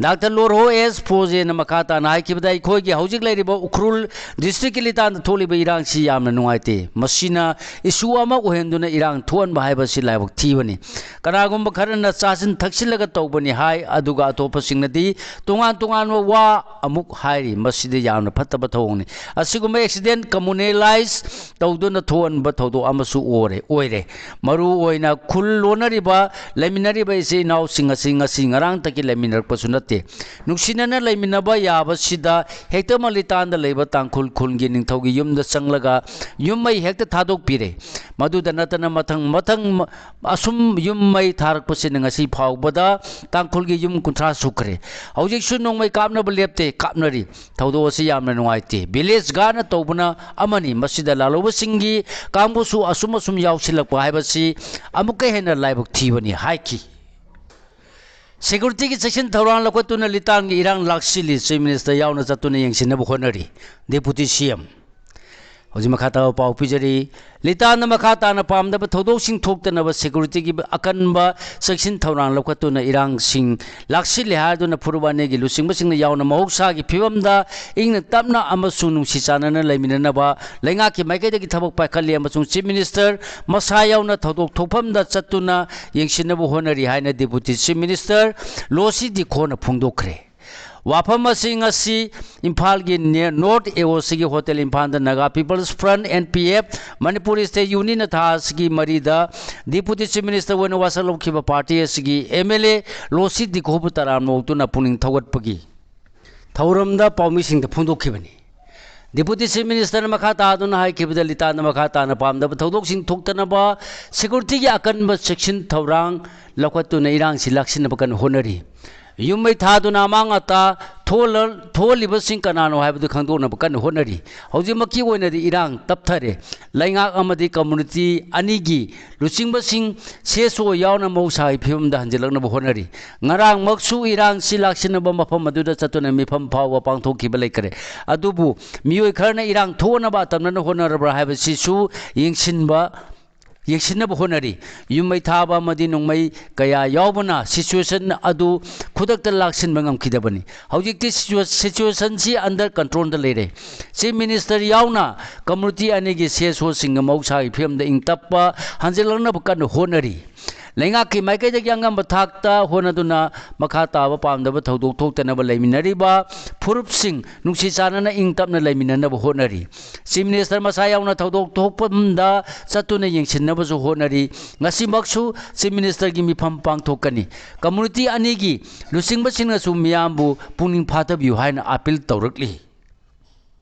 ꯗꯥꯛꯇꯔ ꯂꯣꯔꯍꯣ ꯑꯦꯁ ꯐꯣꯖꯦꯅ ꯃꯈꯥ ꯇꯥꯅ ꯍꯥꯏꯈꯤꯕꯗ, ꯑꯩꯈꯣꯏꯒꯤ ꯍꯧꯖꯤꯛ ꯂꯩꯔꯤꯕ ꯎꯈ꯭ꯔꯨꯜ ꯗꯤꯁꯇ꯭ꯔꯤꯛꯀꯤ ꯂꯤꯇꯥꯟꯗ ꯊꯣꯛꯂꯤꯕ ꯏꯔꯥꯡꯁꯤ ꯌꯥꯝꯅ ꯅꯨꯡꯉꯥꯏꯇꯦ꯫ ꯃꯁꯤꯅ ꯏꯁꯨ ꯑꯃ ꯑꯣꯏꯍꯟꯗꯨꯅ ꯏꯔꯥꯡ ꯊꯣꯛꯍꯟꯕ ꯍꯥꯏꯕꯁꯤ ꯂꯥꯏꯕꯛ ꯊꯤꯕꯅꯤ꯫ ꯀꯅꯥꯒꯨꯝꯕ ꯈꯔꯅ ꯆꯥꯁꯤꯟ ꯊꯛꯆꯤꯜꯂꯒ ꯇꯧꯕꯅꯤ ꯍꯥꯏ, ꯑꯗꯨꯒ ꯑꯇꯣꯞꯄꯁꯤꯡꯅꯗꯤ ꯇꯣꯉꯥꯟ ꯇꯣꯉꯥꯟꯕ ꯋꯥ ꯑꯃꯨꯛ ꯍꯥꯏꯔꯤ꯫ ꯃꯁꯤꯗꯤ ꯌꯥꯝꯅ ꯐꯠꯇꯕ ꯊꯧꯑꯣꯡꯅꯤ꯫ ꯑꯁꯤꯒꯨꯝꯕ ꯑꯦꯛꯁꯤꯗꯦꯟ ꯀꯝꯃꯨꯅꯦꯂꯥꯏꯖ ꯇꯧꯗꯨꯅ ꯊꯣꯛꯍꯟꯕ ꯊꯧꯗꯣꯛ ꯑꯃꯁꯨ ꯑꯣꯏꯔꯦ, ꯑꯣꯏꯔꯦ꯫ ꯃꯔꯨ ꯑꯣꯏꯅ ꯈꯨꯜ ꯂꯣꯟꯅꯔꯤꯕ, ꯂꯩꯃꯤꯟꯅꯔꯤꯕ ꯏꯆꯤꯜ ꯏꯅꯥꯎꯁꯤꯡ ꯑꯁꯤ ꯉꯁꯤ ꯉꯔꯥꯡꯇꯒꯤ ꯂꯩꯃꯤꯟꯅꯔꯛꯄꯁꯨ ꯅꯠꯇꯦ꯫ ꯅꯨꯡꯁꯤꯅꯅ ꯂꯩꯃꯤꯟꯅꯕ ꯌꯥꯕꯁꯤꯗ ꯍꯦꯛꯇꯃꯛ ꯂꯤꯇꯥꯟꯗ ꯂꯩꯕ ꯇꯥꯡꯈꯨꯜ ꯈꯨꯜꯒꯤ ꯅꯤꯡꯊꯧꯒꯤ ꯌꯨꯝꯗ ꯆꯪꯂꯒ ꯌꯨꯝ ꯃꯩ ꯍꯦꯛꯇ ꯊꯥꯗꯣꯛꯄꯤꯔꯦ꯫ ꯃꯗꯨꯗ ꯅꯠꯇꯅ ꯃꯊꯪ ꯃꯊꯪ ꯑꯁꯨꯝ ꯌꯨꯝ ꯃꯩ ꯊꯥꯔꯛꯄꯁꯤꯅ ꯉꯁꯤ ꯐꯥꯎꯕꯗ ꯇꯥꯡꯈꯨꯜꯒꯤ ꯌꯨꯝ ꯀꯨꯟꯊ꯭ꯔꯥ ꯁꯨꯈ꯭ꯔꯦ꯫ ꯍꯧꯖꯤꯛꯁꯨ ꯅꯣꯡꯃꯩ ꯀꯥꯞꯅꯕ ꯂꯦꯞꯇꯦ, ꯀꯥꯞꯅꯔꯤ꯫ ꯊꯧꯗꯣꯛ ꯑꯁꯤ ꯌꯥꯝꯅ ꯅꯨꯡꯉꯥꯏꯇꯦ꯫ ꯚꯤꯂꯦꯖ ꯒꯥꯔꯗꯅ ꯇꯧꯕꯅ ꯑꯃꯅꯤ꯫ ꯃꯁꯤꯗ ꯂꯥꯜꯍꯧꯕꯁꯤꯡꯒꯤ ꯀꯥꯡꯕꯨꯁꯨ ꯑꯁꯨꯝ ꯑꯁꯨꯝ ꯌꯥꯎꯁꯤꯜꯂꯛꯄ ꯍꯥꯏꯕꯁꯤ ꯑꯃꯨꯛꯀ ꯍꯦꯟꯅ ꯂꯥꯏꯕꯛ ꯊꯤꯕꯅꯤ ꯍꯥꯏꯈꯤ꯫ ꯁꯦꯀ꯭ꯌꯨꯔꯤꯇꯤꯒꯤ ꯆꯦꯛꯁꯤꯟ ꯊꯧꯔꯥꯡ ꯂꯧꯈꯠꯇꯨꯅ ꯂꯤꯇꯥꯟꯒꯤ ꯏꯔꯥꯡ ꯂꯥꯛꯁꯤꯜꯂꯤ꯫ ꯆꯤꯐ ꯃꯤꯅꯤꯁꯇꯔ ꯌꯥꯎꯅ ꯆꯠꯇꯨꯅ ꯌꯦꯡꯁꯤꯟꯅꯕ ꯍꯣꯠꯅꯔꯤ꯫ ꯗꯦꯄꯨꯇꯤ ꯁꯤ ꯑꯦꯝ꯫ ꯍꯧꯖꯤꯛ ꯃꯈꯥ ꯇꯥꯕ ꯄꯥꯎ ꯄꯤꯖꯔꯤ꯫ ꯂꯤꯇꯥꯟꯗ ꯃꯈꯥ ꯇꯥꯅ ꯄꯥꯝꯗꯕ ꯊꯧꯗꯣꯛꯁꯤꯡ ꯊꯣꯛꯇꯅꯕ ꯁꯦꯀ꯭ꯌꯨꯔꯤꯇꯤꯒꯤ ꯑꯀꯟꯕ ꯆꯦꯛꯁꯤꯟ ꯊꯧꯔꯥꯡ ꯂꯧꯈꯠꯇꯨꯅ ꯏꯔꯥꯡꯁꯤꯡ ꯂꯥꯛꯁꯤꯜꯂꯦ ꯍꯥꯏꯗꯨꯅ ꯐꯨꯔꯨꯞ ꯋꯥꯅꯦꯒꯤ ꯂꯨꯆꯤꯡꯕꯁꯤꯡꯅ ꯌꯥꯎꯅ ꯃꯍꯧꯁꯥꯒꯤ ꯐꯤꯕꯝꯗ ꯏꯪꯅ ꯇꯞꯅ ꯑꯃꯁꯨꯡ ꯅꯨꯡꯁꯤ ꯆꯥꯟꯅꯅ ꯂꯩꯃꯤꯟꯅꯅꯕ ꯂꯩꯉꯥꯛꯀꯤ ꯃꯥꯏꯀꯩꯗꯒꯤ ꯊꯕꯛ ꯄꯥꯏꯈꯠꯂꯤ ꯑꯃꯁꯨꯡ ꯆꯤꯐ ꯃꯤꯅꯤꯁꯇꯔ ꯃꯁꯥ ꯌꯥꯎꯅ ꯊꯧꯗꯣꯛ ꯊꯣꯛꯐꯝꯗ ꯆꯠꯇꯨꯅ ꯌꯦꯡꯁꯤꯟꯅꯕ ꯍꯣꯠꯅꯔꯤ ꯍꯥꯏꯅ ꯗꯦꯄꯨꯇꯤ ꯆꯤꯐ ꯃꯤꯅꯤꯁꯇꯔ ꯂꯣꯁꯤ ꯗꯤꯈꯣꯅ ꯐꯣꯡꯗꯣꯛꯈ꯭ꯔꯦ꯫ ꯋꯥꯐꯝ ꯑꯁꯤ ꯉꯁꯤ ꯏꯝꯐꯥꯜꯒꯤ ꯅꯦ-, ꯅꯣꯔꯠ ꯑꯦ ꯑꯣ ꯁꯤꯒꯤ ꯍꯣꯇꯦꯜ ꯏꯝꯐꯥꯜꯗ Naga people's front, N P F, Manipur state ꯌꯨꯅꯤꯌꯟꯅ ꯊꯥ ꯑꯁꯤꯒꯤ ꯃꯔꯤꯗ ꯗꯤꯄꯨꯇꯤ ꯆꯤꯐ ꯃꯤꯅꯤꯁꯇꯔ ꯑꯣꯏꯅ ꯋꯥꯁꯛ ꯂꯧꯈꯤꯕ ꯄꯥꯔꯇꯤ ꯑꯁꯤꯒꯤ ꯑꯦꯝ ꯑꯦꯜ ꯑꯦ ꯂꯣꯁꯤ ꯗꯤꯈꯣꯕꯨ ꯇꯔꯥꯝꯅ ꯑꯣꯛꯇꯨꯅ ꯄꯨꯛꯅꯤꯡ ꯊꯧꯒꯠꯄꯒꯤ ꯊꯧꯔꯝꯗ ꯄꯥꯎꯃꯤꯁꯤꯡꯗ ꯐꯣꯡꯗꯣꯛꯈꯤꯕꯅꯤ꯫ ꯗꯤꯄꯨꯇꯤ ꯆꯤꯐ ꯃꯤꯅꯤꯁꯇꯔꯅ ꯃꯈꯥ ꯇꯥꯗꯨꯅ ꯍꯥꯏꯈꯤꯕꯗ, ꯂꯤꯇꯥꯟꯗ ꯃꯈꯥ ꯇꯥꯅ ꯄꯥꯝꯗꯕ ꯊꯧꯗꯣꯛꯁꯤꯡ ꯊꯣꯛꯇꯅꯕ ꯁꯦꯀ꯭ꯌꯨꯔꯤꯇꯤꯒꯤ ꯑꯀꯟꯕ ꯆꯦꯛꯁꯤꯟ ꯊꯧꯔꯥꯡ ꯂꯧꯈꯠꯇꯨꯅ ꯏꯔꯥꯡꯁꯤ ꯂꯥꯛꯁꯤꯟꯅꯕ ꯀꯟꯅ ꯍꯣꯠꯅꯔꯤ꯫ ꯌꯨꯝ ꯃꯩ ꯊꯥꯗꯨꯅ ꯑꯃꯥꯡ ꯑꯇꯥ ꯊꯣꯛꯍꯜꯂ-, ꯊꯣꯛꯍꯜꯂꯤꯕꯁꯤꯡ ꯀꯅꯥꯅꯣ ꯍꯥꯏꯕꯗꯨ ꯈꯪꯗꯣꯛꯅꯕ ꯀꯟꯅ ꯍꯣꯠꯅꯔꯤ꯫ ꯍꯧꯖꯤꯛꯃꯛꯀꯤ ꯑꯣꯏꯅꯗꯤ ꯏꯔꯥꯡ ꯇꯞꯊꯔꯦ꯫ ꯂꯩꯉꯥꯛ ꯑꯃꯗꯤ ꯀꯝꯃꯨꯅꯤꯇꯤ ꯑꯅꯤꯒꯤ ꯂꯨꯆꯤꯡꯕꯁꯤꯡ, ꯁꯤ ꯑꯦꯁ ꯑꯣ ꯌꯥꯎꯅ ꯃꯍꯧꯁꯥꯒꯤ ꯐꯤꯕꯝꯗ ꯍꯟꯖꯤꯜꯂꯛꯅꯕ ꯍꯣꯠꯅꯔꯤ꯫ ꯉꯔꯥꯡꯃꯛꯁꯨ ꯏꯔꯥꯡꯁꯤ ꯂꯥꯛꯁꯤꯟꯅꯕ ꯃꯐꯝ ꯑꯗꯨꯗ ꯆꯠꯇꯨꯅ ꯃꯤꯐꯝ ꯐꯥꯎꯕ ꯄꯥꯡꯊꯣꯛꯈꯤꯕ ꯂꯩꯈ꯭ꯔꯦ꯫ ꯑꯗꯨꯕꯨ ꯃꯤꯑꯣꯏ ꯈꯔꯅ ꯏꯔꯥꯡ ꯊꯣꯛꯅꯕ ꯑꯇꯝꯅꯅ ꯍꯣꯠꯅꯔꯕ꯭ꯔꯥ ꯍꯥꯏꯕꯁꯤꯁꯨ ꯌꯦꯡꯁꯤꯟꯕ, ꯌꯦꯡꯁꯤꯟꯅꯕ ꯍꯣꯠꯅꯔꯤ꯫ ꯌꯨꯝ ꯃꯩ ꯊꯥꯕ ꯑꯃꯗꯤ ꯅꯣꯡꯃꯩ ꯀꯌꯥ ꯌꯥꯎꯕꯅ ꯁꯤꯆꯨꯋꯦꯁꯟ ꯑꯗꯨ ꯈꯨꯗꯛꯇ ꯂꯥꯛꯁꯤꯟꯕ ꯉꯝꯈꯤꯗꯕꯅꯤ꯫ ꯍꯧꯖꯤꯛꯇꯤ ꯁꯤꯆꯨꯋꯦ-, ꯁꯤꯆꯨꯋꯦꯁꯟꯁꯤ ꯑꯟꯗꯔ ꯀꯟꯇ꯭ꯔꯣꯜꯗ ꯂꯩꯔꯦ꯫ ꯆꯤꯐ ꯃꯤꯅꯤꯁꯇꯔ ꯌꯥꯎꯅ ꯀꯝꯃꯨꯅꯤꯇꯤ ꯑꯅꯤꯒꯤ ꯁꯤ ꯑꯦꯁ ꯑꯣꯁꯤꯡꯒ ꯃꯍꯧꯁꯥꯒꯤ ꯐꯤꯕꯝꯗ ꯏꯪ ꯇꯞꯄ ꯍꯟꯖꯤꯜꯂꯛꯅꯕ ꯀꯟꯅ ꯍꯣꯠꯅꯔꯤ꯫ ꯂꯩꯉꯥꯛꯀꯤ ꯃꯥꯏꯀꯩꯗꯒꯤ ꯑꯉꯝꯕ ꯊꯥꯛꯇ ꯍꯣꯠꯅꯗꯨꯅ ꯃꯈꯥ ꯇꯥꯕ ꯄꯥꯝꯗꯕ ꯊꯧꯗꯣꯛ ꯊꯣꯛꯇꯅꯕ ꯂꯩꯃꯤꯟꯅꯔꯤꯕ ꯐꯨꯔꯨꯞꯁꯤꯡ ꯅꯨꯡꯁꯤ ꯆꯥꯟꯅꯅ ꯏꯪ ꯇꯞꯅ ꯂꯩꯃꯤꯟꯅꯅꯕ ꯍꯣꯠꯅꯔꯤ꯫ ꯆꯤꯐ ꯃꯤꯅꯤꯁꯇꯔ ꯃꯁꯥ ꯌꯥꯎꯅ ꯊꯧꯗꯣꯛ ꯊꯣꯛꯐꯝꯗ ꯆꯠꯇꯨꯅ ꯌꯦꯡꯁꯤꯟꯅꯕꯁꯨ ꯍꯣꯠꯅꯔꯤ꯫ ꯉꯁꯤꯃꯛꯁꯨ ꯆꯤꯐ ꯃꯤꯅꯤꯁꯇꯔꯒꯤ ꯃꯤꯐꯝ ꯄꯥꯡꯊꯣꯛꯀꯅꯤ꯫ ꯀꯝꯃꯨꯅꯤꯇꯤ ꯑꯅꯤꯒꯤ ꯂꯨꯆꯤꯡꯕꯁꯤꯡꯅꯁꯨ ꯃꯤꯌꯥꯝꯕꯨ ꯄꯨꯛꯅꯤꯡ ꯐꯥꯊꯕꯤꯌꯨ ꯍꯥꯏꯅ ꯑꯥꯄꯤꯜ ꯇꯧꯔꯛꯂꯤ꯫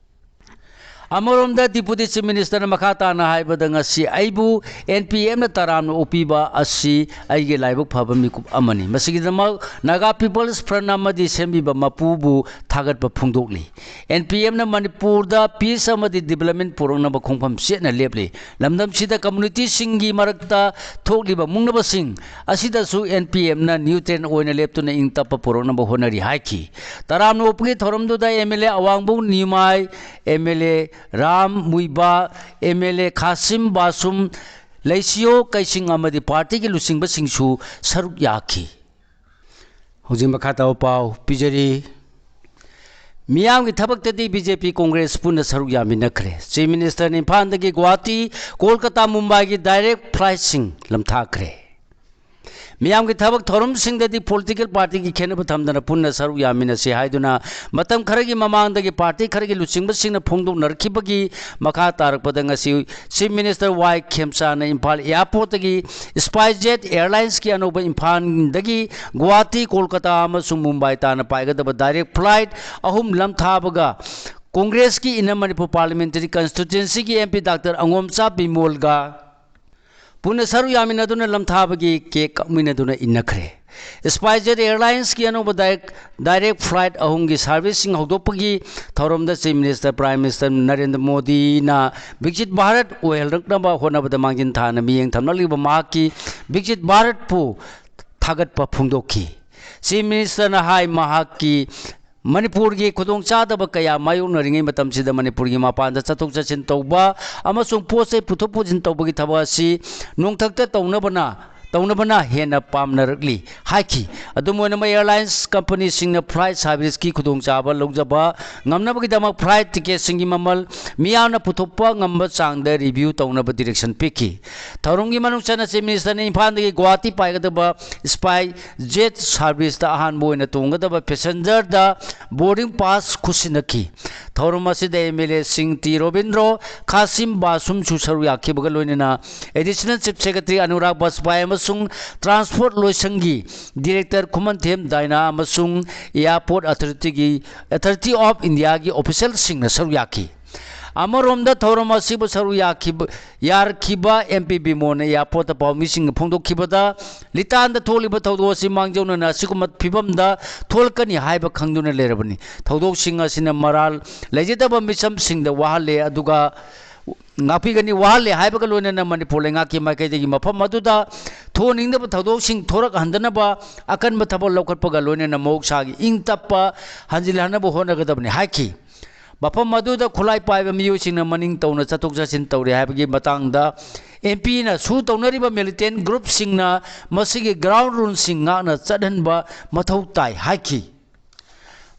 ꯑꯃꯔꯣꯝꯗ ꯗꯤꯄꯨꯇꯤ ꯆꯤꯐ ꯃꯤꯅꯤꯁꯇꯔꯅ ꯃꯈꯥ ꯇꯥꯅ ꯍꯥꯏꯕꯗ, ꯉꯁꯤ ꯑꯩꯕꯨ ꯑꯦꯟ ꯄꯤ ꯑꯦꯝꯅ ꯇꯔꯥꯝꯅ ꯑꯣꯛꯄꯤꯕ ꯑꯁꯤ ꯑꯩꯒꯤ ꯂꯥꯏꯕꯛ ꯐꯕ ꯃꯤꯀꯨꯞ ꯑꯃꯅꯤ꯫ ꯃꯁꯤꯒꯤꯗꯃꯛ ꯅꯥꯒꯥ ꯄꯤꯄꯜꯁ ꯐ꯭ꯔꯟꯠ ꯑꯃꯗꯤ ꯁꯦꯝꯕꯤꯕ ꯃꯄꯨꯕꯨ ꯊꯥꯒꯠꯄ ꯐꯣꯡꯗꯣꯛꯂꯤ꯫ ꯑꯦꯟ ꯄꯤ ꯑꯦꯝꯅ ꯃꯅꯤꯄꯨꯔꯗ ꯄꯤꯁ ꯑꯃꯗꯤ ꯗꯤꯕꯂꯞꯃꯦꯟ ꯄꯨꯔꯛꯅꯕ ꯈꯣꯡꯐꯝ ꯆꯦꯠꯅ ꯂꯦꯞꯂꯤ꯫ ꯂꯝꯗꯝꯁꯤꯗ ꯀꯝꯃꯨꯅꯤꯇꯤꯁꯤꯡꯒꯤ ꯃꯔꯛꯇ ꯊꯣꯛꯂꯤꯕ ꯃꯨꯛꯅꯕꯁꯤꯡ ꯑꯁꯤꯗꯁꯨ ꯑꯦꯟ ꯄꯤ ꯑꯦꯝꯅ ꯅ꯭ꯌꯨꯇ꯭ꯔꯦꯟ ꯑꯣꯏꯅ ꯂꯦꯞꯇꯨꯅ ꯏꯪ ꯇꯞꯄ ꯄꯨꯔꯛꯅꯕ ꯍꯣꯠꯅꯔꯤ ꯍꯥꯏꯈꯤ꯫ ꯇꯔꯥꯝꯅ ꯑꯣꯛꯄꯒꯤ ꯊꯧꯔꯝꯗꯨꯗ M L A Awangbung Niumai, M L A Ram Muivah, M L A Khashim Vashum, ꯂꯩꯁꯤꯌꯣ ꯀꯩꯁꯤꯡ ꯑꯃꯗꯤ ꯄꯥꯔꯇꯤꯒꯤ ꯂꯨꯆꯤꯡꯕꯁꯤꯡꯁꯨ ꯁꯔꯨꯛ ꯌꯥꯈꯤ꯫ ꯍꯧꯖꯤꯛ ꯃꯈꯥ ꯇꯥꯕ ꯄꯥꯎ ꯄꯤꯖꯔꯤ꯫ ꯃꯤꯌꯥꯝꯒꯤ ꯊꯕꯛꯇꯗꯤ ꯕꯤ ꯖꯦ ꯄꯤ ꯀꯣꯡꯒ꯭ꯔꯦꯁ ꯄꯨꯟꯅ ꯁꯔꯨꯛ ꯌꯥꯃꯤꯟꯅꯈ꯭ꯔꯦ꯫ ꯆꯤꯐ ꯃꯤꯅꯤꯁꯇꯔꯅ ꯏꯝꯐꯥꯜꯗꯒꯤ ꯒꯨꯋꯥꯍꯥꯇꯤ, ꯀꯣꯜꯀꯇꯥ, ꯃꯨꯝꯕꯥꯏꯒꯤ ꯗꯥꯏꯔꯦꯛ ꯐ꯭ꯂꯥꯏꯠꯁꯤꯡ ꯂꯝꯊꯥꯈ꯭ꯔꯦ꯫ ꯃꯤꯌꯥꯝꯒꯤ ꯊꯕꯛ ꯊꯧꯔꯝꯁꯤꯡꯗꯗꯤ ꯄꯣꯂꯤꯇꯤꯀꯦꯜ ꯄꯥꯔꯇꯤꯒꯤ ꯈꯦꯠꯅꯕ ꯊꯝꯗꯅ ꯄꯨꯟꯅ ꯁꯔꯨꯛ ꯌꯥꯃꯤꯟꯅꯁꯤ ꯍꯥꯏꯗꯨꯅ ꯃꯇꯝ ꯈꯔꯒꯤ ꯃꯃꯥꯡꯗꯒꯤ ꯄꯥꯔꯇꯤ ꯈꯔꯒꯤ ꯂꯨꯆꯤꯡꯕꯁꯤꯡꯅ ꯐꯣꯡꯗꯣꯛꯅꯔꯛꯈꯤꯕꯒꯤ ꯃꯈꯥ ꯇꯥꯔꯛꯄꯗ ꯉꯁꯤ ꯆꯤꯐ ꯃꯤꯅꯤꯁꯇꯔ ꯋꯥꯏ ꯈꯦꯝꯆꯥꯅ ꯏꯝꯐꯥꯜ ꯑꯦꯌꯥꯔꯄꯣꯔꯠꯇꯒꯤ ꯏꯁꯄꯥꯏꯁ ꯖꯦꯠ ꯑꯦꯌꯔꯂꯥꯏꯟꯁꯀꯤ ꯑꯅꯧꯕ ꯏꯝꯐꯥꯜꯗꯒꯤ ꯒꯨꯋꯥꯍꯥꯇꯤ, ꯀꯣꯜꯀꯇꯥ ꯑꯃꯁꯨꯡ ꯃꯨꯝꯕꯥꯏ ꯇꯥꯟꯅ ꯄꯥꯏꯒꯗꯕ ꯗꯥꯏꯔꯦꯛ ꯐ꯭ꯂꯥꯏꯠ ꯑꯍꯨꯝ ꯂꯝꯊꯥꯕꯒ ꯀꯣꯡꯒ꯭ꯔꯦꯁꯀꯤ ꯏꯟꯅꯔ ꯃꯅꯤꯄꯨꯔ ꯄꯥꯔꯂꯤꯌꯥꯃꯦꯟꯇꯔꯤ ꯀꯟꯁꯇꯤꯇ꯭ꯋꯦꯟꯁꯤꯒꯤ ꯑꯦꯝ ꯄꯤ ꯗꯥꯛꯇꯔ ꯑꯉꯣꯝꯆꯥ ꯕꯤꯃꯣꯜꯒ ꯄꯨꯟꯅ ꯁꯔꯨꯛ ꯌꯥꯃꯤꯟꯅꯗꯨꯅ ꯂꯝꯊꯥꯕꯒꯤ ꯀꯦꯛ ꯀꯛꯃꯤꯟꯅꯗꯨꯅ ꯏꯟꯅꯈ꯭ꯔꯦ꯫ SpiceJet Airlinesꯀꯤ ꯑꯅꯧꯕ direct, direct flight ꯑꯍꯨꯝꯒꯤ serviceꯁꯤꯡ ꯍꯧꯗꯣꯛꯄꯒꯤ ꯊꯧꯔꯝꯗ Chief Minister, Prime Minister Narendra ꯃꯣꯗꯤꯅ Viksit Bharat ꯑꯣꯏꯍꯜꯂꯛꯅꯕ ꯍꯣꯠꯅꯕꯗ ꯃꯥꯡꯖꯤꯟ ꯊꯥꯅ ꯃꯤꯠꯌꯦꯡ ꯊꯝꯂꯛꯂꯤꯕ ꯃꯍꯥꯛꯀꯤ Viksit Bharatꯄꯨ ꯊꯥꯒꯠꯄ ꯐꯣꯡꯗꯣꯛꯈꯤ꯫ Chief Ministerꯅ ꯍꯥꯏ, ꯃꯍꯥꯛꯀꯤ ꯃꯅꯤꯄꯨꯔꯒꯤ ꯈꯨꯗꯣꯡꯆꯥꯗꯕ ꯀꯌꯥ ꯃꯥꯌꯣꯛꯅꯔꯤꯉꯩ ꯃꯇꯝꯁꯤꯗ ꯃꯅꯤꯄꯨꯔꯒꯤ ꯃꯄꯥꯟꯗ ꯆꯠꯊꯣꯛ ꯆꯠꯁꯤꯟ ꯇꯧꯕ ꯑꯃꯁꯨꯡ ꯄꯣꯠ ꯆꯩ ꯄꯨꯊꯣꯛ ꯄꯨꯁꯤꯟ ꯇꯧꯕꯒꯤ ꯊꯕꯛ ꯑꯁꯤ ꯅꯣꯡꯊꯛꯇ ꯇꯧꯅꯕꯅ, ꯇꯧꯅꯕꯅ ꯍꯦꯟꯅ ꯄꯥꯝꯅꯔꯛꯂꯤ ꯍꯥꯏꯈꯤ꯫ ꯑꯗꯨꯝ ꯑꯣꯏꯅꯃꯛ, airlines companyꯁꯤꯡꯅ flight serviceꯀꯤ ꯈꯨꯗꯣꯡꯆꯥꯕ ꯂꯧꯖꯕ ꯉꯝꯅꯕꯒꯤꯗꯃꯛ flight ticketꯁꯤꯡꯒꯤ ꯃꯃꯜ ꯃꯤꯌꯥꯝꯅ ꯄꯨꯊꯣꯛꯄ ꯉꯝꯕ ꯆꯥꯡꯗ review ꯇꯧꯅꯕ direction ꯄꯤꯈꯤ꯫ ꯊꯧꯔꯝꯒꯤ ꯃꯅꯨꯡ ꯆꯟꯅ Chief Ministerꯅ ꯏꯝꯐꯥꯜꯗꯒꯤ ꯒꯨꯋꯥꯍꯥꯇꯤ ꯄꯥꯏꯒꯗꯕ SpiceJet serviceꯇ ꯑꯍꯥꯟꯕ ꯑꯣꯏꯅ ꯇꯣꯡꯒꯗꯕ passengerꯗ boarding pass ꯈꯨꯠꯁꯤꯟꯅꯈꯤ꯫ ꯊꯧꯔꯝ ꯑꯁꯤꯗ MLAꯁꯤꯡ ꯇꯤ ꯔꯣꯕꯤꯟꯗ꯭ꯔꯣ, ꯈꯥꯁꯤꯝ ꯕꯥꯁꯨꯝꯁꯨ ꯁꯔꯨꯛ ꯌꯥꯈꯤꯕꯒ ꯂꯣꯏꯅꯅ Additional Chief Secretary ꯑꯅꯨꯔꯥꯒ ꯕꯥꯖꯄꯥꯏ ꯑꯃꯁꯨꯡ transport ꯂꯣꯏꯁꯪꯒꯤ director ꯈꯨꯃꯟꯊꯦꯝ ꯗꯥꯏꯅꯥ ꯑꯃꯁꯨꯡ Airport Authorityꯒꯤ, Authority of Indiaꯒꯤ officialꯁꯤꯡꯅ ꯁꯔꯨꯛ ꯌꯥꯈꯤ꯫ ꯑꯃꯔꯣꯝꯗ ꯊꯧꯔꯝ ꯑꯁꯤꯕꯨ ꯁꯔꯨꯛ ꯌꯥꯈꯤꯕ, ꯌꯥꯔꯛꯈꯤꯕ MP ꯕꯤꯃꯣꯟꯅ airportꯇ ꯄꯥꯎꯃꯤꯁꯤꯡꯅ ꯐꯣꯡꯗꯣꯛꯈꯤꯕꯗ, ꯂꯤꯇꯥꯟꯗ ꯊꯣꯛꯂꯤꯕ ꯊꯧꯗꯣꯛ ꯑꯁꯤ ꯃꯥꯡꯖꯧꯅꯅ ꯑꯁꯤꯒꯨꯝꯕ ꯐꯤꯕꯝꯗ ꯊꯣꯛꯂꯛꯀꯅꯤ ꯍꯥꯏꯕ ꯈꯪꯗꯨꯅ ꯂꯩꯔꯕꯅꯤ꯫ ꯊꯧꯗꯣꯛꯁꯤꯡ ꯑꯁꯤꯅ ꯃꯔꯥꯜ ꯂꯩꯖꯗꯕ ꯃꯤꯆꯝꯁꯤꯡꯗ ꯋꯥꯍꯜꯂꯦ, ꯑꯗꯨꯒ ꯉꯥꯛꯄꯤꯒꯅꯤ, ꯋꯥꯍꯜꯂꯦ ꯍꯥꯏꯕꯒ ꯂꯣꯏꯅꯅ ꯃꯅꯤꯄꯨꯔ ꯂꯩꯉꯥꯛꯀꯤ ꯃꯥꯏꯀꯩꯗꯒꯤ ꯃꯐꯝ ꯑꯗꯨꯗ ꯊꯣꯛꯍꯟꯅꯤꯡꯗꯕ ꯊꯧꯗꯣꯛꯁꯤꯡ ꯊꯣꯔꯛꯍꯟꯗꯅꯕ ꯑꯀꯟꯕ ꯊꯕꯛ ꯂꯧꯈꯠꯄꯒ ꯂꯣꯏꯅꯅ ꯃꯍꯧꯁꯥꯒꯤ ꯏꯪ ꯇꯞꯄ ꯍꯟꯖꯤꯜꯍꯟꯅꯕ ꯍꯣꯠꯅꯒꯗꯕꯅꯤ ꯍꯥꯏꯈꯤ꯫ ꯃꯐꯝ ꯑꯗꯨꯗ ꯈꯨꯠꯂꯥꯏ ꯄꯥꯏꯕ ꯃꯤꯑꯣꯏꯁꯤꯡꯅ ꯃꯅꯤꯡ ꯇꯧꯅ ꯆꯠꯊꯣꯛ ꯆꯠꯁꯤꯟ ꯇꯧꯔꯤ ꯍꯥꯏꯕꯒꯤ ꯃꯇꯥꯡꯗ MPꯅ ꯁꯨ ꯇꯧꯅꯔꯤꯕ militant groupꯁꯤꯡꯅ ꯃꯁꯤꯒꯤ ground ruleꯁꯤꯡ ꯉꯥꯛꯅ ꯆꯠꯍꯟꯕ ꯃꯊꯧ ꯇꯥꯏ ꯍꯥꯏꯈꯤ꯫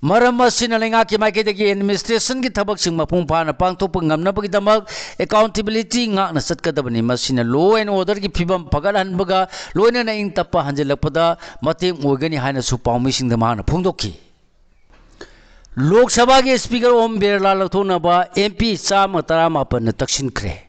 ꯃꯔꯝ ꯑꯁꯤꯅ ꯂꯩꯉꯥꯛꯀꯤ ꯃꯥꯏꯀꯩꯗꯒꯤ administrationꯒꯤ ꯊꯕꯛꯁꯤꯡ ꯃꯄꯨꯡ ꯐꯥꯅ ꯄꯥꯡꯊꯣꯛꯄ ꯉꯝꯅꯕꯒꯤꯗꯃꯛ accountability ꯉꯥꯛꯅ ꯆꯠꯀꯗꯕꯅꯤ꯫ ꯃꯁꯤꯅ law and orderꯒꯤ ꯐꯤꯕꯝ ꯐꯒꯠꯍꯟꯕꯒ ꯂꯣꯏꯅꯅ ꯏꯪ ꯇꯞꯄ ꯍꯟꯖꯤꯜꯂꯛꯄꯗ ꯃꯇꯦꯡ ꯑꯣꯏꯒꯅꯤ ꯍꯥꯏꯅꯁꯨ ꯄꯥꯎꯃꯤꯁꯤꯡꯗ ꯃꯍꯥꯛꯅ ꯐꯣꯡꯗꯣꯛꯈꯤ꯫ ꯂꯣꯛ ꯁꯚꯥꯒꯤ Speaker ꯑꯣꯝ ꯕꯤꯔꯂꯥ ꯂꯧꯊꯣꯛꯅꯕ MP ꯆꯥꯝꯃ ꯇꯔꯥꯃꯥꯄꯟꯅ ꯇꯛꯁꯤꯟꯈ꯭ꯔꯦ꯫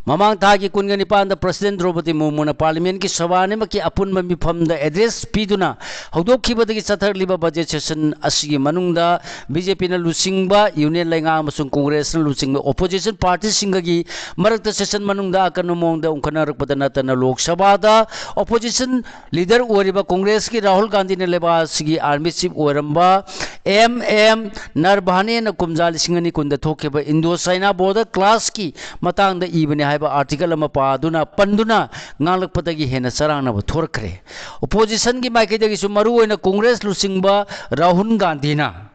ꯃꯃꯥꯡ ꯊꯥꯒꯤ ꯀꯨꯟꯒ ꯅꯤꯄꯥꯟꯗ President ꯗ꯭ꯔꯧꯄꯗꯤ ꯃꯨꯔꯃꯨꯅ Parliament ꯀꯤ ꯁꯚꯥ ꯑꯅꯤꯃꯛꯀꯤ ꯑꯄꯨꯟꯕ ꯃꯤꯐꯝꯗ address ꯄꯤꯗꯨꯅ ꯍꯧꯗꯣꯛꯈꯤꯕꯗꯒꯤ ꯆꯠꯊꯔꯛꯂꯤꯕ budget session ꯑꯁꯤꯒꯤ ꯃꯅꯨꯡꯗ BJP ꯅ ꯂꯨꯆꯤꯡꯕ Union ꯂꯩꯉꯥꯛ ꯑꯃꯁꯨꯡ Congress ꯅ ꯂꯨꯆꯤꯡꯕ opposition party ꯁꯤꯡꯒꯒꯤ ꯃꯔꯛꯇ session ꯃꯅꯨꯡꯗ ꯑꯀꯟꯕ ꯃꯑꯣꯡꯗ ꯎꯪꯈꯠꯅꯔꯛꯄꯗ ꯅꯠꯇꯅ Lok Sabha ꯗ opposition leader ꯑꯣꯏꯔꯤꯕ Congress ꯀꯤ ꯔꯥꯍꯨꯜ ꯒꯥꯟꯙꯤꯅ ꯂꯩꯕꯥꯛ ꯑꯁꯤꯒꯤ Army Chief ꯑꯣꯏꯔꯝꯕ M M Naravane ꯅ ꯀꯨꯝꯖꯥ ꯂꯤꯁꯤꯡ ꯑꯅꯤ ꯀꯨꯟꯗ ꯊꯣꯛꯈꯤꯕ Indo China border clash ꯀꯤ ꯃꯇꯥꯡꯗ ꯏꯕꯅꯤ ꯍꯥꯏꯕ article ꯑꯃ ꯄꯥꯗꯨꯅ, ꯄꯟꯗꯨꯅ ꯉꯥꯡꯂꯛꯄꯗꯒꯤ ꯍꯦꯟꯅ ꯆꯔꯥꯡꯅꯕ ꯊꯣꯔꯛꯈ꯭ꯔꯦ꯫ Opposition ꯒꯤ ꯃꯥꯏꯀꯩꯗꯒꯤꯁꯨ ꯃꯔꯨꯑꯣꯏꯅ Congress ꯂꯨꯆꯤꯡꯕ ꯔꯥꯍꯨꯜ ꯒꯥꯟꯙꯤꯅ